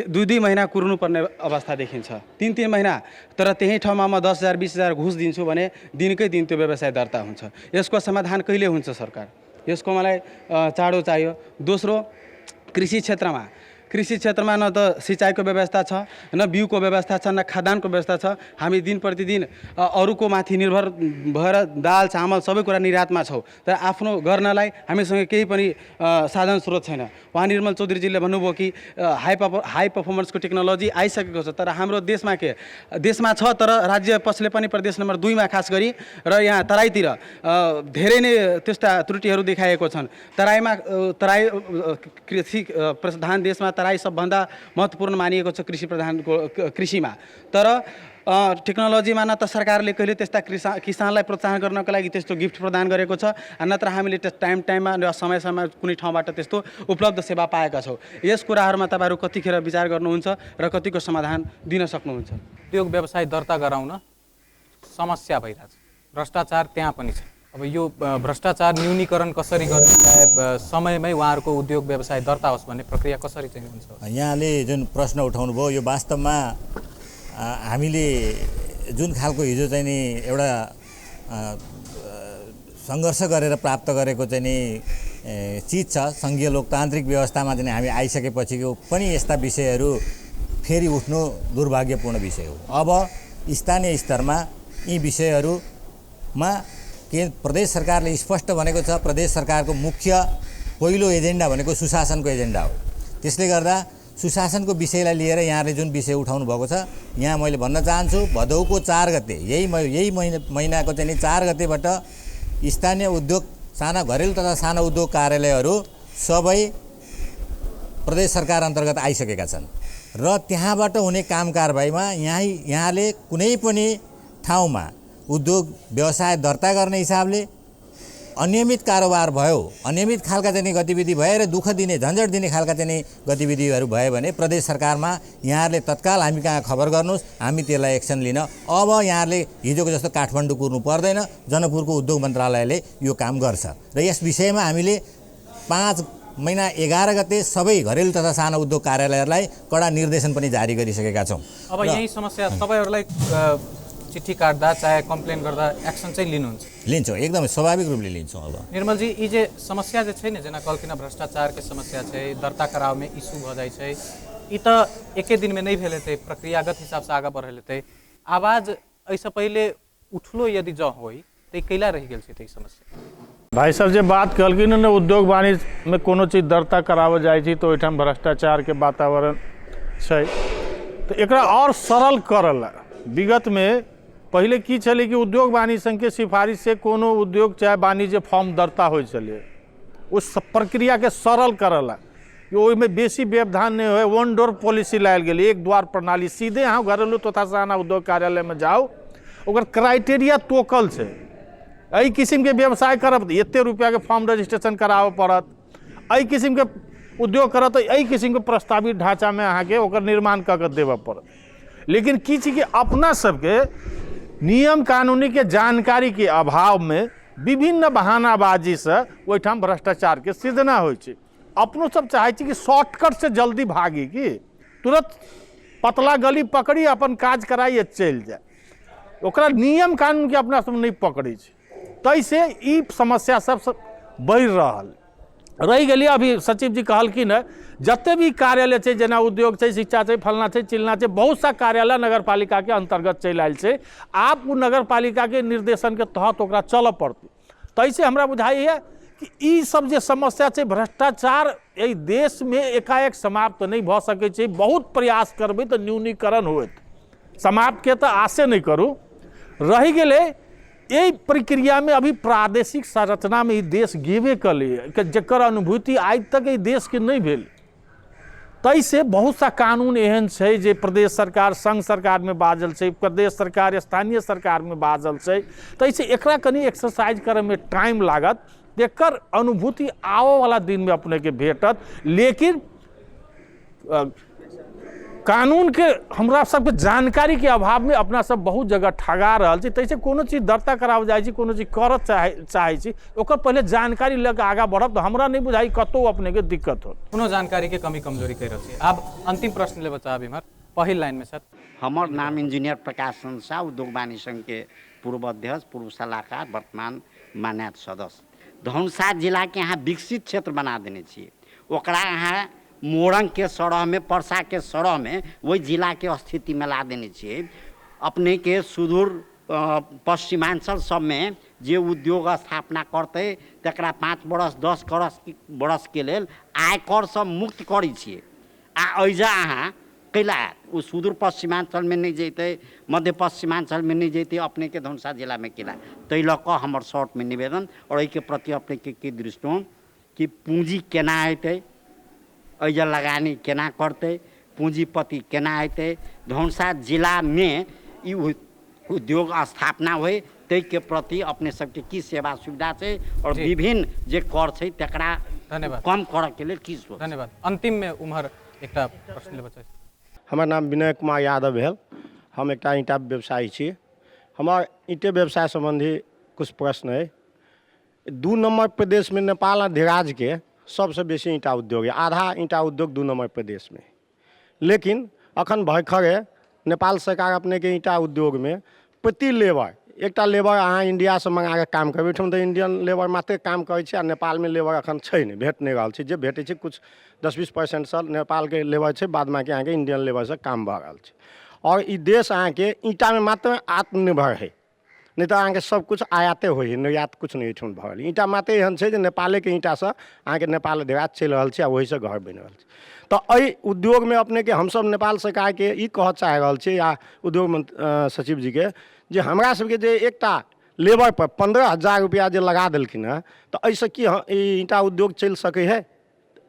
2-2 महिना कुर्नुपर्ने अवस्था देखिन्छ, 3-3 महिना। तर त्यही ठाउँमा म 10,000 20,000 घुस दिन्छु भने दिनकै दिन त्यो व्यवसाय दर्ता हुन्छ। यसको समाधान कहिले हुन्छ सरकार? यसको मलाई चाँडो चाहियो। दोस्रो, कृषि क्षेत्रमा न त सिँचाइको व्यवस्था छ, न बिउको व्यवस्था छ, न खाद्यान्नको व्यवस्था छ। हामी दिन प्रतिदिन अरूको माथि निर्भर भएर दाल चामल सबै कुरा निर्यातमा छौँ, तर आफ्नो गर्नलाई हामीसँग केही पनि साधन स्रोत छैन। उहाँ निर्मल चौधरीजीले भन्नुभयो कि हाई पर्फर्मेन्सको टेक्नोलोजी आइसकेको छ, तर हाम्रो देशमा के देशमा छ, तर राज्य पक्षले पनि प्रदेश नम्बर 2 मा खास गरी र यहाँ तराईतिर धेरै नै त्यस्ता त्रुटिहरू देखाएको छन्। तराईमा तराई कृषि प्रधान देशमा तराई सबभन्दा महत्त्वपूर्ण मानिएको छ कृषि प्रधानको कृषिमा, तर टेक्नोलोजीमा न त सरकारले कहिले त्यस्ता किसानलाई प्रोत्साहन गर्नको लागि त्यस्तो गिफ्ट प्रदान गरेको छ, नत्र हामीले त्यस टाइम टाइममा र समय समयमा कुनै ठाउँबाट त्यस्तो उपलब्ध सेवा पाएका छौँ। यस कुराहरूमा तपाईँहरू कतिखेर विचार गर्नुहुन्छ र कतिको समाधान दिन सक्नुहुन्छ? उद्योग व्यवसाय दर्ता गराउन समस्या भइरहेछ, भ्रष्टाचार त्यहाँ पनि छ। अब यो भ्रष्टाचार न्यूनीकरण कसरी गर्ने, चाहे समयमै उहाँहरूको उद्योग व्यवसाय दर्ता होस् भन्ने प्रक्रिया कसरी चाहिँ हुन्छ? यहाँले जुन प्रश्न उठाउनु भयो यो वास्तवमा हामीले जुन खालको हिजो चाहिँ नि एउटा सङ्घर्ष गरेर प्राप्त गरेको चाहिँ नि चिज छ, सङ्घीय लोकतान्त्रिक व्यवस्थामा चाहिँ हामी आइसकेपछिको पनि यस्ता विषयहरू फेरि उठ्नु दुर्भाग्यपूर्ण विषय हो। अब स्थानीय स्तरमा यी विषयहरूमा के प्रदेश सरकारले स्पष्ट भनेको छ, प्रदेश सरकारको मुख्य पहिलो एजेन्डा भनेको सुशासनको एजेन्डा हो। त्यसले गर्दा सुशासनको विषयलाई लिएर यहाँले जुन विषय उठाउनु भएको छ, यहाँ मैले भन्न चाहन्छु भदौको 4 गते, यही महिनाको चाहिँ नि 4 गतेबाट स्थानीय उद्योग साना घरेलु तथा साना उद्योग कार्यालयहरू सबै प्रदेश सरकार अन्तर्गत आइसकेका छन् र त्यहाँबाट हुने काम कारबाहीमा यहाँले कुनै पनि ठाउँमा उद्योग व्यवसाय दर्ता गर्ने हिसाबले अनियमित कारोबार भयो, अनियमित खालका चाहिँ गतिविधि भए र दुःख दिने झन्झट दिने खालका चाहिँ गतिविधिहरू भयो भने प्रदेश सरकारमा यहाँहरूले तत्काल हामी कहाँ खबर गर्नुहोस्, हामी त्यसलाई एक्सन लिन अब यहाँहरूले हिजोको जस्तो काठमाडौँ कुर्नु पर्दैन। जनकपुरको उद्योग मन्त्रालयले यो काम गर्छ र यस विषयमा हामीले 5 महिना 11 गते सबै घरेलु तथा साना उद्योग कार्यालयहरूलाई कडा निर्देशन पनि जारी गरिसकेका छौँ। अब यही समस्या तपाईँहरूलाई चिठी काट्दा चाहे कम्प्लेन गर्दा एक्सन चाहिँ लिनुहुन्छ? लिन्छौँ, एकदमै स्वाभाविक रूपले लिन्छौँ। अब निर्मलजी, यी जे समस्या जे छै ने, जेना कहलखिन भ्रष्टाचारके समस्या छै, दर्ता करावमे इशू भऽ जाइ छै, ई तऽ एके दिनमे नहि भेल हेतै, प्रक्रियागत हिसाबसँ आगाँ बढ़ल हेतै। आवाज एहिसँ पहिले उठलो यदि जँ होइ तऽ कैला रहि गेल छै तऽ ई समस्या? भाइ साहब जे बात कहलखिन ने, उद्योग वाणिज्यमे कोनो चीज दर्ता कराबऽ जाइ छी तऽ ओहिठाम भ्रष्टाचारके वातावरण छै, तऽ एकरा आओर सरल करऽ ला विगतमे पहिले की छलै कि उद्योग वाणिज्य संघके सिफारिश से कोनो उद्योग चाहे वाणिज्य फॉर्म दर्ता होइ छलै, उस प्रक्रियाके सरल करऽ ला कि ओहिमे बेसी व्यवधान नहि होइ। वन डोर पॉलिसी लायल गेलै, एक द्वार प्रणाली, सीधे अहाँ घरेलु तथा साना उद्योग कार्यालयमे जाउ, ओकर क्राइटेरिया तोकल छै, एहि किसिमके व्यवसाय करब तऽ एते रुपैआके फॉर्म रजिस्ट्रेशन कराबऽ पड़त, एहि किसिमके उद्योग करब तऽ एहि किसिमके प्रस्तावित ढाँचामे अहाँके ओकर निर्माण कऽ के देबऽ पड़त। लेकिन की छै कि अपना सबके नियम कानूनीके जानकारीके अभावमे विभिन्न बहानाबाजीसँ ओहिठाम भ्रष्टाचारके सृजना होइ छै। अपनो सब चाहै छी कि शॉर्टकटसँ जल्दी भागी, कि तुरंत पतला गली पकड़ी अपन काज कराई चलि जाए, ओकरा नियम कानूनके अपना सब नहि पकड़ै छै, ताहिसँ ई समस्या सब बढ़ि रहल रहि गेलियै। अभी सचिव जी कहलखिन हँ जते भी कार्यालय छै, जेना उद्योग छै, शिक्षा छै, फलना छै, चिलना छै, बहुत सा कार्यालय नगरपालिकाके अन्तर्गत चलि आयल छै, आब ओ नगरपालिकाके निर्देशनके तहत ओकरा चलऽ पड़तै। ताहिसँ हमरा बुझाइए कि ई सब जे समस्या छै, भ्रष्टाचार एहि देशमे एकाएक समाप्त नहि भऽ सकै छै, बहुत प्रयास करबै तऽ न्यूनीकरण होयत, समाप्तके तऽ आशे नहि करू। रहि गेलै एहि प्रक्रियामे अभी प्रादेशिक संरचनामे ई देश गेबे कयलैए, जकर अनुभूति आइ तक एहि देशके नहि भेल, ताहिसँ बहुत सा कानून एहन छै जे प्रदेश सरकार संघ सरकारमे बाजल छै, प्रदेश सरकार स्थानीय सरकारमे बाजल छै, ताहिसँ एकरा कनि एक्सरसाइज करैमे टाइम लागत। तेकर अनुभूति आबऽवला दिनमे अपनेके भेटत। लेकिन कानूनके हमरा सबके जानकारीके अभावमे अपना सब बहुत जगह ठगा रहल छी। ताहिसँ कोनो चीज दर्ता कराबऽ जाइ छी, कोनो चीज करऽ चाहै छी, ओकर पहिले जानकारी लऽ कऽ आगाँ बढ़ब तऽ हमरा नहि बुझाइ कतहु अपनेके दिक्कत होत। कोनो जानकारीके कमी कमजोरी कहि रहल छी। आब अंतिम प्रश्न लेबऽ चाहब इम्हर पहिल लाइनमे सर। हमर नाम इंजीनियर प्रकाश चंद्र साह, उद्योग वाणिज्य संघके पूर्व अध्यक्ष, पूर्व सलाहकार, वर्तमान मान्यत सदस्य। धनुषा जिलाके अहाँ विकसित क्षेत्र बना देने छियै, ओकरा अहाँ मोरंगके सरहमे, परसाके सरहमे ओहि जिलाके स्थितिमे ला देने छियै। अपनेके सुदूर पश्चिमांचल सबमे जे उद्योग स्थापना करतै तकरा 5 बरस 10 बरसके लेल आयकरसँ मुक्त करै छियै। आ एहिजा अहाँ कैला आयत? ओ सुदूर पश्चिमांचलमे नहि जैतै, मध्य पश्चिमांचलमे नहि जैतै, अपनेके धनुषा जिलामे केला? ताहि लऽ कऽ हमर शॉर्टमे निवेदन, आओर एहिके प्रति अपनेके की दृष्टिकोण कि पूँजी केना अयतै, एहिजा लगानी केना करतै, पूँजीपति केना अयतै, धनुषा जिलामे ई उद्योग स्थापना होइ ताहिके प्रति अपने सबके की सेवा सुविधा छै, और विभिन्न जे कर छै तकरा कम करऽके लेल की सोच? धन्यवाद। अंतिममे उम्हर एकटा प्रश्न लेबऽ चाहै। हमर नाम विनय कुमार यादव भेल, हम एकटा ईंटा व्यवसायी छी। हमर ईंटे व्यवसाय सम्बन्धी कुछ प्रश्न अइ। 2 नम्बर प्रदेशमे नेपाल अधिराज्यके सबसँ बेसी ईंटा उद्योग है, आधा ईंटा उद्योग 2 नम्बर प्रदेशमे। लेकिन अखन भरखरे नेपाल सरकार अपनेके ईंटा उद्योगमे प्रति लेबर, एकटा लेबर अहाँ इंडियासँ मँगाके काम करबै, ओहिठाम तऽ इंडियन लेबर मात्रे काम करै छै आ नेपालमे लेबर अखन छै नहि, भेट नहि रहल छै। जे भेटै छै किछु 10-20% नेपालके लेबर छै, बाद बाँकी अहाँके इंडियन लेबरसँ काम भऽ रहल छै। आओर ई देश अहाँके ईंटामे मात्र आत्मनिर्भर है, नहि तऽ अहाँके सब किछु आयाते होइ है, निर्यात किछु नहि एहिठाम भऽ रहल। ईंटा मात्रे एहन छै जे नेपालेके ईंटासँ अहाँके नेपाल अधिराज चलि रहल छै आ ओहिसँ घर बनि रहल छै। तऽ एहि उद्योगमे अपनेके हमसब नेपाल सरकारके ई कहऽ चाहि रहल छी या उद्योग सचिव जीके जे हमरा सबके जे एकटा लेबरपर 15,000 रुपैआ जे लगा देलखिन हँ, तऽ एहिसँ की ई ईंटा उद्योग चलि सकै है?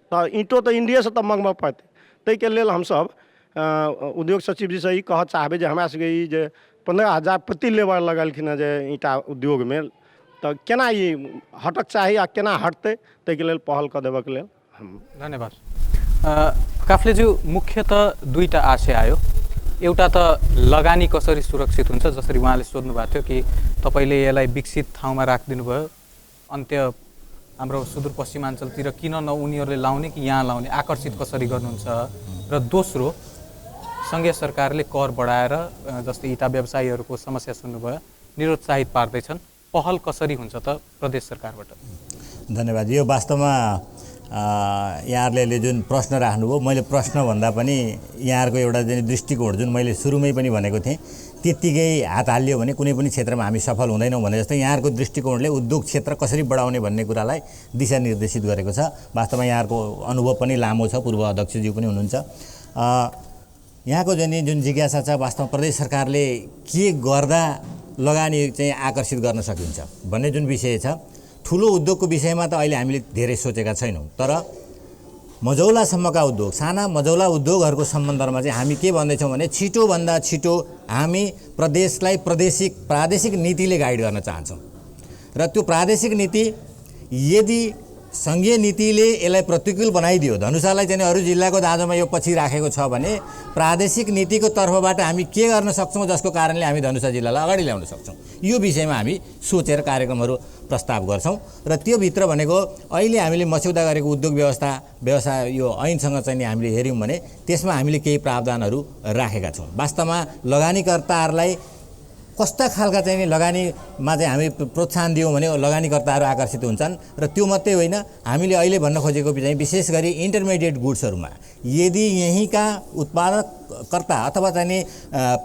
तऽ ईंटो तऽ इंडियेसँ तऽ मँगबऽ पड़तै। ताहिके लेल हमसब उद्योग सचिव जीसँ ई कहऽ चाहबै जे हमरा सबके ई जे 15,000 प्रति लेबर लगेलखिन हँ जे ईंटा उद्योगमे, तऽ केना ई हटक चाही आ केना हटतै, ताहिके लेल पहल कऽ देबऽके लेल हम धन्यवाद। काफ्लेज्यू, मुख्यतः दुईटा आशय आयो। एउटा त लगानी कसरी सुरक्षित हुन्छ, जसरी उहाँले सोध्नु भएको थियो कि तपाईँले यसलाई विकसित ठाउँमा राखिदिनु भयो, अन्त्य हाम्रो सुदूरपश्चिमाञ्चलतिर किन न उनीहरूले लाउने कि यहाँ लाउने, आकर्षित कसरी गर्नुहुन्छ? र दोस्रो, सङ्घीय सरकारले कर बढाएर जस्तै इँटा व्यवसायीहरूको समस्या सुन्नुभयो, निरुत्साहित पार्दैछन्, पहल कसरी हुन्छ त प्रदेश सरकारबाट? धन्यवाद। यो वास्तवमा यहाँहरूले अहिले जुन प्रश्न राख्नुभयो, मैले प्रश्नभन्दा पनि यहाँहरूको एउटा जुन दृष्टिकोण जुन मैले सुरुमै पनि भनेको थिएँ, त्यत्तिकै हात हालियो भने कुनै पनि क्षेत्रमा हामी सफल हुँदैनौँ भने जस्तै यहाँहरूको दृष्टिकोणले उद्योग क्षेत्र कसरी बढाउने भन्ने कुरालाई दिशा निर्देशित गरेको छ। वास्तवमा यहाँहरूको अनुभव पनि लामो छ, पूर्व अध्यक्षज्यू पनि हुनुहुन्छ। यहाँको जुन जिज्ञासा छ, वास्तवमा प्रदेश सरकारले के गर्दा लगानी चाहिँ आकर्षित गर्न सकिन्छ भन्ने जुन विषय छ, ठुलो उद्योगको विषयमा त अहिले हामीले धेरै सोचेका छैनौँ, तर मझौलासम्मका उद्योग, साना मझौला उद्योगहरूको सम्बन्धमा चाहिँ हामी के भन्दैछौँ भने छिटोभन्दा छिटो हामी प्रदेशलाई प्रादेशिक नीतिले गाइड गर्न चाहन्छौँ। र त्यो प्रादेशिक नीति यदि सङ्घीय नीतिले यसलाई प्रतिकूल बनाइदियो, धनुषालाई चाहिँ अरू जिल्लाको दाँजोमा यो पछि राखेको छ भने प्रादेशिक नीतिको तर्फबाट हामी के गर्न सक्छौँ जसको कारणले हामी धनुषा जिल्लालाई अगाडि ल्याउन सक्छौँ, यो विषयमा हामी सोचेर कार्यक्रमहरू प्रस्ताव गर्छौँ। र त्यो भित्र भनेको अहिले हामीले मस्यौदा गरेको उद्योग व्यवसाय यो ऐनसँग चाहिँ हामीले हेऱ्यौँ भने त्यसमा हामीले केही प्रावधानहरू राखेका छौँ। वास्तवमा लगानीकर्ताहरूलाई कस्ता खालका चाहिँ नि लगानीमा चाहिँ हामी प्रोत्साहन दियौँ भने लगानीकर्ताहरू आकर्षित हुन्छन्। र त्यो मात्रै होइन, हामीले अहिले भन्न खोजेको चाहिँ विशेष गरी इन्टरमिडिएट गुड्सहरूमा यदि यहीँका उत्पादककर्ता अथवा चाहिँ नि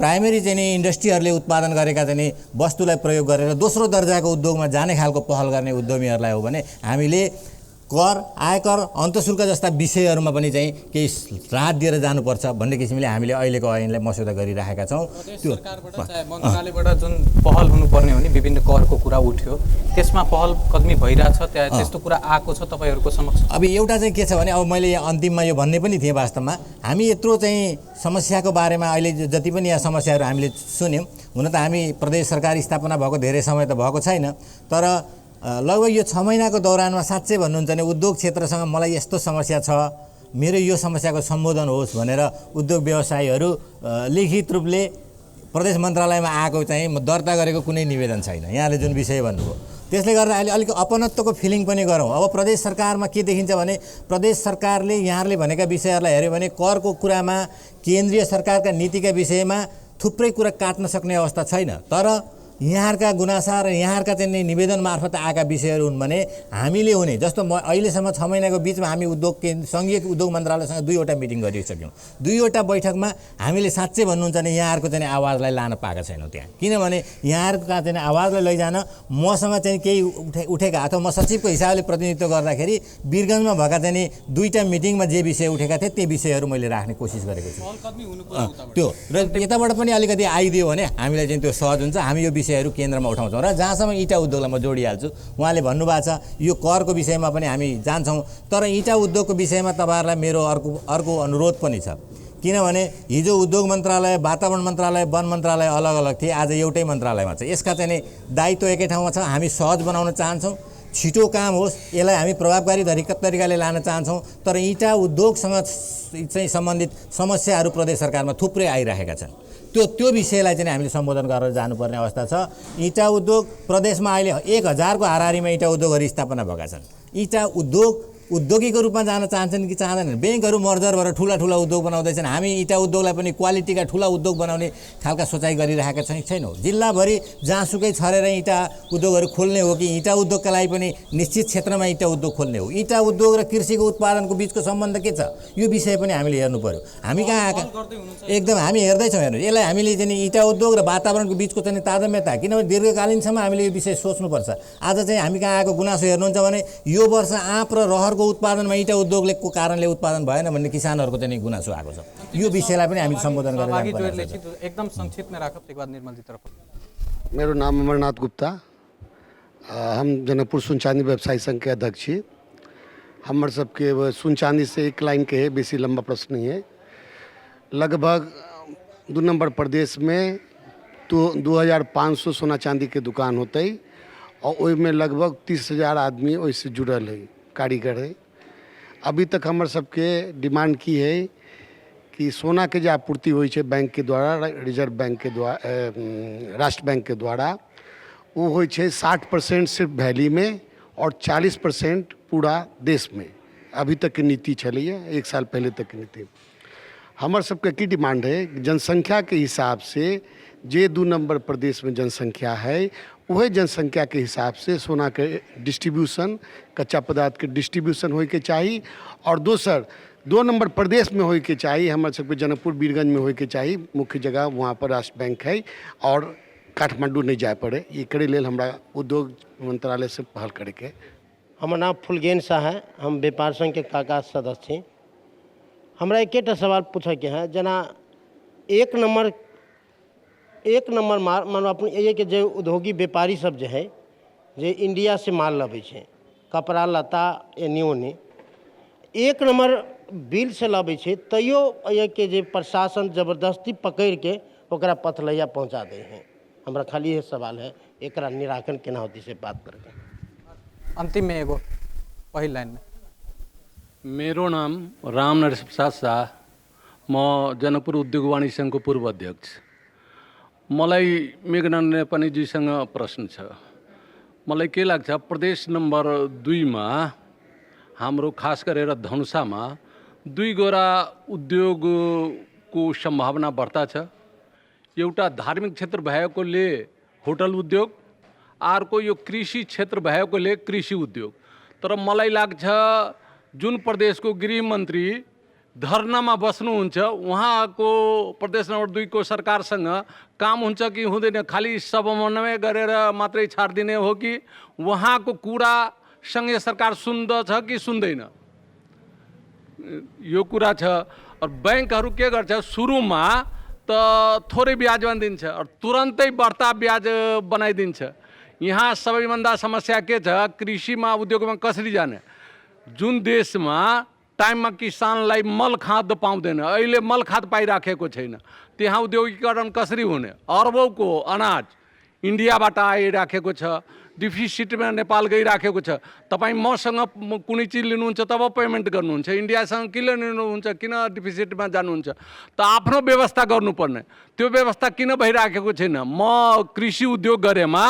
प्राइमेरी चाहिँ नि इन्डस्ट्रीहरूले उत्पादन गरेका चाहिँ नि वस्तुलाई प्रयोग गरेर दोस्रो दर्जाको उद्योगमा जाने खालको पहल गर्ने उद्यमीहरूलाई हो भने हामीले कर, आयकर, अन्तशुल्क जस्ता विषयहरूमा पनि चाहिँ केही राहत दिएर जानुपर्छ भन्ने किसिमले हामीले अहिलेको ऐनलाई मस्यौदा गरिराखेका छौँ। त्यो मन्त्रालयबाट जुन पहल हुनुपर्ने हो नि, विभिन्न करको कुरा उठ्यो, त्यसमा पहल कदमी भइरहेछ, त्यहाँ त्यस्तो कुरा आएको छ तपाईँहरूको समक्ष? अब एउटा चाहिँ के छ भने, अब मैले यहाँ अन्तिममा यो भन्ने पनि थिएँ, वास्तवमा हामी यत्रो चाहिँ समस्याको बारेमा अहिले जति पनि यहाँ समस्याहरू हामीले सुन्यौँ, हुन त हामी प्रदेश सरकार स्थापना भएको धेरै समय त भएको छैन, तर लगभग यो 6 महिनाको दौरानमा साँच्चै भन्नुहुन्छ भने उद्योग क्षेत्रसँग मलाई यस्तो समस्या छ, मेरो यो समस्याको सम्बोधन होस् भनेर उद्योग व्यवसायीहरू लिखित रूपले प्रदेश मन्त्रालयमा आएको चाहिँ म दर्ता गरेको कुनै निवेदन छैन। यहाँले जुन विषय भन्नुभयो त्यसले गर्दा अहिले अलिक अपनत्वको फिलिङ पनि गरौँ। अब प्रदेश सरकारमा के देखिन्छ भने प्रदेश सरकारले यहाँहरूले भनेका विषयहरूलाई हेऱ्यो भने करको कुरामा केन्द्रीय सरकारका नीतिका विषयमा थुप्रै कुरा काट्न सक्ने अवस्था छैन, तर यहाँहरूका गुनासा र यहाँहरूका चाहिँ निवेदन मार्फत आएका विषयहरू हुन् भने हामीले हुने जस्तो म अहिलेसम्म 6 महिनाको बिचमा हामी उद्योग सङ्घीय उद्योग मन्त्रालयसँग 2 वटा मिटिङ गरिसक्यौँ। 2 वटा बैठकमा हामीले साँच्चै भन्नुहुन्छ भने यहाँहरूको चाहिँ आवाजलाई लान पाएका छैनौँ त्यहाँ, किनभने यहाँहरूका चाहिँ आवाजलाई लैजान मसँग चाहिँ केही उठेका अथवा म सचिवको हिसाबले प्रतिनिधित्व गर्दाखेरि वीरगन्जमा भएका चाहिँ 2टा मिटिङमा जे विषय उठेका थिए ती विषयहरू मैले राख्ने कोसिस गरेको छु। त्यो र यताबाट पनि अलिकति आइदियो भने हामीलाई चाहिँ त्यो सहज हुन्छ। हामी यो विषय केन्द्रमा उठाउँछौँ र जहाँसम्म इँटा उद्योगलाई म जोडिहाल्छु, उहाँले भन्नुभएको छ यो करको विषयमा पनि हामी जान्छौँ, तर इँटा उद्योगको विषयमा तपाईँहरूलाई मेरो अर्को अनुरोध पनि छ। किनभने हिजो उद्योग मन्त्रालय, वातावरण मन्त्रालय, वन मन्त्रालय अलग अलग थिए, आज एउटै मन्त्रालयमा छ। यसका चाहिँ दायित्व एकै ठाउँमा छ। हामी सहज बनाउन चाहन्छौँ, छिटो काम होस्, यसलाई हामी प्रभावकारी तरिकाले लान चाहन्छौँ, तर इँटा उद्योगसँग चाहिँ सम्बन्धित समस्याहरू प्रदेश सरकारमा थुप्रै आइरहेका छन्। त्यो विषयलाई चाहिँ हामीले सम्बोधन गरेर जानुपर्ने अवस्था छ। इँटा उद्योग प्रदेशमा अहिले 1000को हाराहारीमा इँटा उद्योगहरू स्थापना भएका छन्। इँटा उद्योग उद्योगीको रूपमा जान चाहन्छन् कि चाहँदैनन्? ब्याङ्कहरू मर्जर भएर ठुला ठुला उद्योग बनाउँदैछन्। हामी इँटा उद्योगलाई पनि क्वालिटीका ठुला उद्योग बनाउने खालका सोचाइ गरिरहेका छैनौँ। जिल्लाभरि जहाँसुकै छरेर इँटा उद्योगहरू खोल्ने हो कि इँटा उद्योगका लागि पनि निश्चित क्षेत्रमा इँटा उद्योग खोल्ने हो? इँटा उद्योग र कृषिको उत्पादनको बिचको सम्बन्ध के छ, यो विषय पनि हामीले हेर्नु पर्यो। हामी कहाँ आएका एकदम हामी हेर्दैछौँ। हेर्नु, यसलाई हामीले चाहिँ इँटा उद्योग र वातावरणको बिचको चाहिँ तारतम्यता, किनभने दीर्घकालीनसम्म हामीले यो विषय सोच्नुपर्छ। आज चाहिँ हामी कहाँ आएको गुनासो हेर्नुहुन्छ भने यो वर्ष आँप र रहरको उत्पादनमा इँटा उद्योगले को कारणले उत्पादन भएन भन्ने किसानहरूको चाहिँ गुनासो आएको छ। यो विषयलाई पनि हामीले सम्बोधन गरेर एकदम संक्षिप्तमा राखब, त्यसको बाद निर्मलजी तरफ। मेरो नाम अमरनाथ गुप्ता, हम जनकपुर सुन चांदी व्यवसायी संघ के अध्यक्ष छी। हमर सबके सुन चांदी से एक लाइन के है, बेसी लंबा प्रश्न नहीं है। लगभग 2 नंबर प्रदेश में तो 2500 सोना चांदी के दुकान होते और ओहिमे लगभग 30,000 आदमी ओहिसे जुड़ल है, कारीगर है। अभी तक हमर सबके डिमांड की है कि सोना के जे आपूर्ति होइ छै बैंक के द्वारा, रिजर्व बैंक के द्वारा, राष्ट्र बैंक के द्वारा, वो होइ छै 60% सिर्फ वैली में और 40% पूरा देश में। अभी तक के नीति छलैए, 1 साल पहले तक के नीति। हमर सबके की डिमांड है, जनसंख्या के हिसाब से जे 2 नंबर प्रदेश में जनसंख्या है वही जनसंख्या के हिसाब से सोना के डिस्ट्रीब्यूशन, कच्चा पदार्थ के डिस्ट्रीब्यूशन होइके चाही। और दोसर 2 नंबर प्रदेश में होइके चाही, हमर सबके जनकपुर वीरगंज में होइके चाही, मुख्य जगह वहाँ पर राष्ट्र बैंक है और काठमांडू नहीं जाए पड़े। एकरे लेल हमरा उद्योग मंत्रालय से पहल करैके। हमर नाम फुलगेन शाह है, हम व्यापार संघ के काका सदस्य छी। हमरा एकेटा सवाल पूछैके है, जेना एक नंबर माल मान अपन के जे उद्योगी व्यापारी सब जे है जे इंडिया से माल लबै छै, कपड़ा लत्ता एनी ओनी, 1 नंबर बिल से लबै छै, तैयो के जे प्रशासन जबरदस्ती पकड़िके ओकरा पथलैया पहुँचा दै है। हमरा खाली ये सवाल है, एकरा निराकरण केना होती से बात करके। अंतिम में एगो पहिल लाइन में। मेरो नाम राम नरेश प्रसाद शाह, म जनकपुर उद्योग वाणिज्य सङ्घको पूर्व अध्यक्ष। मलाई मेघनाथ नेपानीजीसँग प्रश्न छ। मलाई के लाग्छ, प्रदेश नम्बर 2 मा हाम्रो खास गरेर धनुषामा 2 गोरा उद्योगको सम्भावना बढ्ता छ। एउटा धार्मिक क्षेत्र भएकोले होटल उद्योग, अर्को यो कृषि क्षेत्र भएकोले कृषि उद्योग। तर मलाई लाग्छ जुन प्रदेशको गृहमन्त्री धरनामा बस्नुहुन्छ उहाँको प्रदेश नम्बर 2 को सरकारसँग काम हुन्छ कि हुँदैन, खालि समन्वय गरेर मात्रै छाडिदिने हो कि उहाँको कुरा सङ्घीय सरकार सुन्दछ कि सुन्दैन, यो कुरा छ। और बैंकहरू के गर्छ, सुरुमा त थोरै ब्याजमा दिन्छ और तुरन्तै बढ्ता ब्याज बनाइदिन्छ। यहाँ सबैभन्दा समस्या के छ, कृषिमा उद्योगमा कसरी जाने? जुन देशमा टाइममा किसानलाई मल खाद पाउँदैन, अहिले मल खाद पाइराखेको छैन, त्यहाँ उद्योगीकरण कसरी हुने? अरबौँको अनाज इन्डियाबाट आइराखेको छ, डिफिसिटमा नेपाल गइराखेको छ। तपाईँ मसँग कुनै चिज लिनुहुन्छ तब पेमेन्ट गर्नुहुन्छ, इन्डियासँग किन लिनुहुन्छ, किन डिफिसिटमा जानुहुन्छ? त आफ्नो व्यवस्था गर्नुपर्ने, त्यो व्यवस्था किन भइराखेको छैन? म कृषि उद्योग गरेमा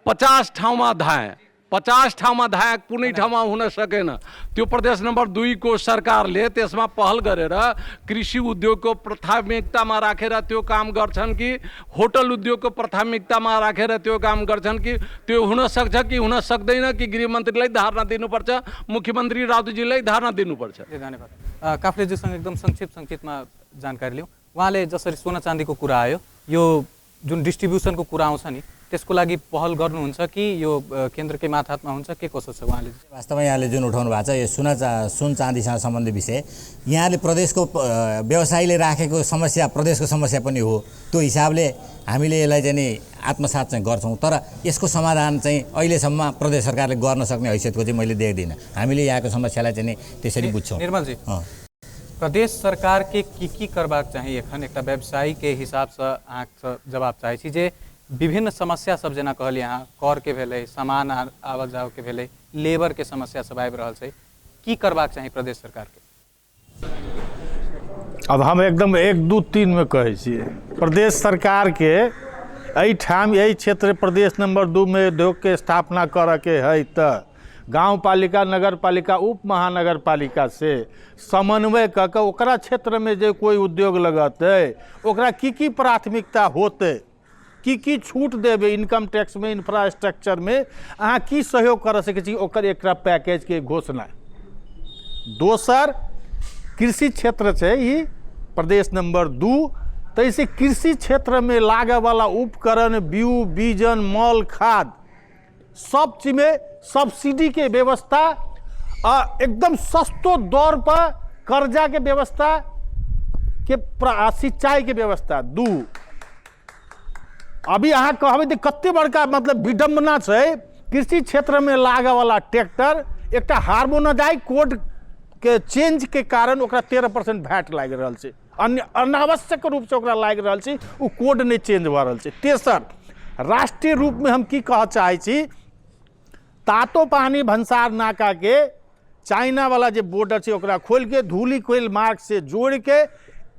50 ठाउँमा धाएँ, 50 ठाउँमा धाएँ, कुनै ठाउँमा हुन सकेन। त्यो प्रदेश नम्बर 2 को सरकारले त्यसमा पहल गरेर कृषि उद्योगको प्राथमिकतामा राखेर त्यो काम गर्छन् कि होटल उद्योगको प्राथमिकतामा राखेर त्यो काम गर्छन् कि त्यो हुन सक्छ कि हुन सक्दैन कि गृहमन्त्रीलाई धारणा दिनुपर्छ, मुख्यमन्त्री राउतजीलाई धारणा दिनुपर्छ। धन्यवाद। काफ्लेज्यूसँग एकदम संक्षिप्तमा जानकारी लिउँ। उहाँले जसरी सोना चाँदीको कुरा आयो, यो जुन डिस्ट्रिब्युसनको कुरा आउँछ नि, त्यसको लागि पहल गर्नुहुन्छ कि यो केन्द्रकै माथातमा हुन्छ, के कसो छ उहाँले? वास्तवमा यहाँले जुन उठाउनु भएको छ यो सुन चाँदीसँग सम्बन्धित विषय, यहाँले प्रदेशको व्यवसायीले राखेको समस्या प्रदेशको समस्या पनि हो। त्यो हिसाबले हामीले यसलाई चाहिँ नि आत्मसात चाहिँ गर्छौँ, तर यसको समाधान चाहिँ अहिलेसम्म प्रदेश सरकारले गर्न सक्ने हैसियतको चाहिँ मैले देख्दिनँ। हामीले यहाँको समस्यालाई चाहिँ नि त्यसरी बुझ्छौँ। निर्मलजी, प्रदेश सरकार के की करबाक चाही एखन एकटा व्यवसायी के हिसाबसँ अहाँसँ जवाब चाहै छी जे विभिन्न समस्या सब जेना कहलियै अहाँ, कर के भेलै, सामान आवत जाव के भेलै, लेबर के समस्या सब आबि रहल छै, की करबाक चाही प्रदेश सरकार के? अब हम एकदम 1 2 3 में कहै छियै, प्रदेश सरकार के एहिठाम एहि क्षेत्र प्रदेश नंबर 2 में उद्योग के स्थापना करऽ के है तऽ गाँवपालिका, नगरपालिका, उप महानगरपालिका से समन्वय कऽ के ओकरा क्षेत्रमे जे कोइ उद्योग लगतै ओकरा की की प्राथमिकता होतै, की की छूट देबै इनकम टैक्समे, इंफ्रास्ट्रक्चरमे अहाँ की सहयोग कर सकै छी, ओकर एकटा पैकेजके घोषणा। दोसर, कृषि क्षेत्र छै ई प्रदेश नंबर 2, ताहिसँ कृषि क्षेत्रमे लागैवला उपकरण, बीउ, बीजन, मल, खाद सब चीजमे सब्सिडी के व्यवस्था आ एकदम सस्तो दर पर कर्जा के व्यवस्था के सिंचाई के व्यवस्था। 2, अभी अहाँ कहबै तऽ कते बड़का मतलब विडम्बना छै, कृषि क्षेत्रमे लागैवला ट्रैक्टर एकटा हार्मोनाइज कोड के चेंज के कारण ओकरा 13% भैट लागि रहल छै, अन्य अनावश्यक रूपसँ ओकरा लागि रहल छै, ओ कोड नहि चेंज भऽ रहल छै। तेसर, राष्ट्रीय रूपमे हम की कहऽ चाहै छी, तातो पानी भंसार नाका के चाइना वाला जे बॉर्डर छै ओकरा खोलि के धूली कोयल मार्ग से जोड़ के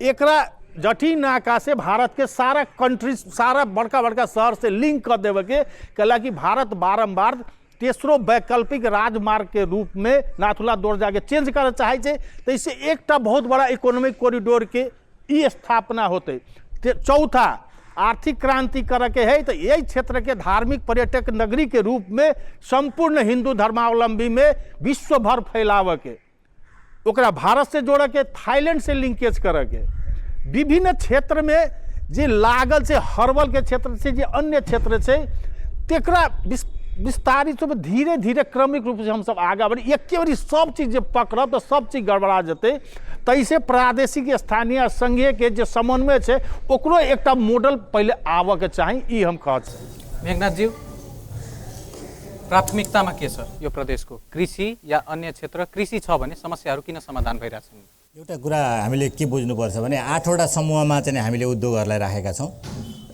एकरा जठी नाका से भारत के सारा कंट्री, सारा बड़का बड़का शहर से लिंक कर देवे के, कहला कि भारत बारम्बार तेसरो वैकल्पिक राजमार्ग के रूप में नाथुला दौर जाके चेंज करऽ चाहै छै, तऽ इससे एकटा बहुत बड़ा इकोनॉमिक कॉरिडोर के ई स्थापना होतै। चौथा, आर्थिक क्रांति करऽ के है तो यही क्षेत्र के धार्मिक पर्यटक नगरी के रूप में संपूर्ण हिंदू धर्मावलंबी में विश्व भर फैलावे के, ओकरा भारत से जोड़े के, थाईलैंड से लिंकेज करऽ के, विभिन्न क्षेत्र में जे लागल छै हर्बल के क्षेत्र छै, जे अन्य क्षेत्र छै तेकरा विस्तारित रूप धीरे धीरे क्रमिक रूप से हम सब आगा बढ़ी। एके बेरी सब चीज जे पकड़ब तऽ सब चीज गड़बड़ा जेतै। तैसे प्रादेशिक स्थानीय संघीय के जे समन्वय छै ओकरो एकटा मॉडल पहिले आबऽ के चाही, ई हम कहऽ छी। मेघनाथ जी, प्राथमिकतामा के छ यो प्रदेशको, कृषि या अन्य क्षेत्र? कृषि छ भने समस्याहरू किन समाधान भइरहेछन्? एउटा कुरा हामीले के बुझ्नुपर्छ भने 8वटा समूहमा चाहिँ हामीले उद्योगहरूलाई राखेका छौँ।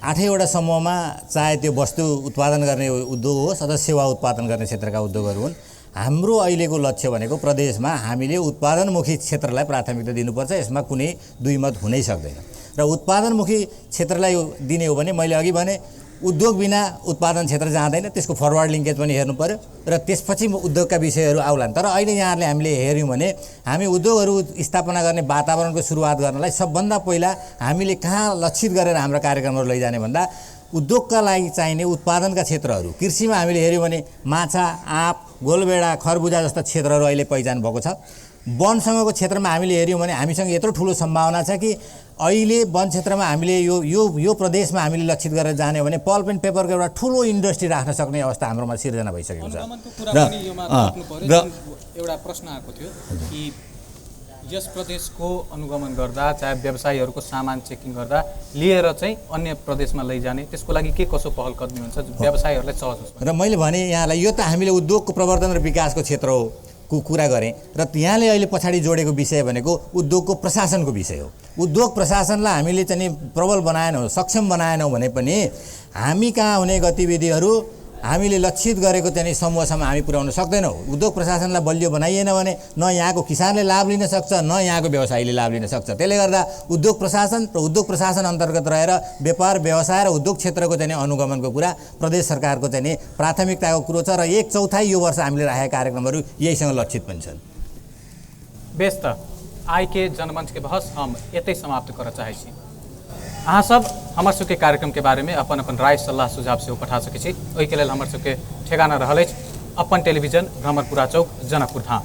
8वटा समूहमा चाहे त्यो वस्तु उत्पादन गर्ने उद्योग होस् अथवा सेवा उत्पादन गर्ने क्षेत्रका उद्योगहरू हुन्, हाम्रो अहिलेको लक्ष्य भनेको प्रदेशमा हामीले उत्पादनमुखी क्षेत्रलाई प्राथमिकता दिनुपर्छ, यसमा कुनै दुई मत हुनै सक्दैन। र उत्पादनमुखी क्षेत्रलाई दिने हो भने मैले अघि भने उद्योग बिना उत्पादन क्षेत्र जाँदैन, त्यसको फरवर्ड लिङ्केज पनि हेर्नु पर्यो र त्यसपछि उद्योगका विषयहरू आउलान्। तर अहिले यहाँहरूले हामीले हेऱ्यौँ भने हामी उद्योगहरू स्थापना गर्ने वातावरणको सुरुवात गर्नलाई सबभन्दा पहिला हामीले कहाँ लक्षित गरेर हाम्रा कार्यक्रमहरू लैजाने भन्दा उद्योगका लागि चाहिने उत्पादनका क्षेत्रहरू। कृषिमा हामीले हेऱ्यौँ भने माछा, आँप, गोलभेडा, खरबुजा जस्ता क्षेत्रहरू अहिले पहिचान भएको छ। वनसँगको क्षेत्रमा हामीले हेऱ्यौँ भने हामीसँग यत्रो ठुलो सम्भावना छ कि अहिले वन क्षेत्रमा हामीले यो यो यो प्रदेशमा हामीले लक्षित गरेर जाने हो भने पल्प एन्ड पेपरको एउटा ठुलो इन्डस्ट्री राख्न सक्ने अवस्था हाम्रोमा सिर्जना भइसकेको छ। र एउटा प्रश्न आएको थियो कि यस प्रदेशको अनुगमन गर्दा चाहे व्यवसायीहरूको सामान चेकिङ गर्दा लिएर चाहिँ अन्य प्रदेशमा लैजाने, त्यसको लागि के कसो पहल कदमी हुन्छ व्यवसायीहरूलाई सहज होस्? र मैले भने यहाँलाई यो त हामीले उद्योगको प्रवर्धन र विकासको क्षेत्र हो को कुरा गरेँ र यहाँले अहिले पछाडि जोडेको विषय भनेको उद्योगको प्रशासनको विषय हो। उद्योग प्रशासनलाई हामीले चाहिँ प्रबल बनाएनौँ, सक्षम बनाएनौँ भने पनि हामी कहाँ हुने गतिविधिहरू हामीले लक्षित गरेको चाहिँ समूहसम्म हामी पुर्याउन सक्दैनौँ। उद्योग प्रशासनलाई बलियो बनाइएन भने न यहाँको किसानले लाभ लिन सक्छ न यहाँको व्यवसायीले लाभ लिन सक्छ। त्यसले गर्दा उद्योग प्रशासन र उद्योग प्रशासन अन्तर्गत रहेर व्यापार व्यवसाय र उद्योग क्षेत्रको चाहिँ अनुगमनको कुरा प्रदेश सरकारको चाहिँ प्राथमिकताको कुरो छ र 1/4 यो वर्ष हामीले राखेका कार्यक्रमहरू यहीसँग लक्षित पनि छन्। बेस त आइ के जनमंच के बहस हम एतै समाप्त करऽ चाहै छी। अहाँ सब हमर सबके कार्यक्रम के बारे में अपन अपन राय सल्लाह सुझाव सेहो पठा सकै छी। ओहिके लेल हमर सबके ठेगाना रहल अछि अपन टेलीविजन भ्रमरपुरा चौक जनकपुर धाम।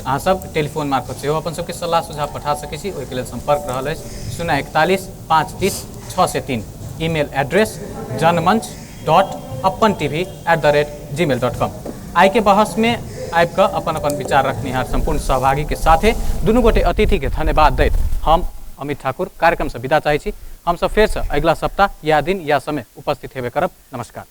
अहाँ सब टेलीफोन मार्फत सेहो अपन सबके सल्लाह सुझाव पठा सकै छी। ओहिके लेल सम्पर्क रहल अछि 041 530 603। Email address janmanch.apantv@gmail.com। आइ के बहस में आबि कऽ अपन अपन विचार रखनिहार सम्पूर्ण सहभागी के साथे दुनू गोटे अतिथि के धन्यवाद दैत हम अमित ठाकुर कार्यक्रम से विदा चाहै छी। हम सब फेरसँ अगिला सप्ताह या दिन या समय उपस्थित हेबे करब। नमस्कार।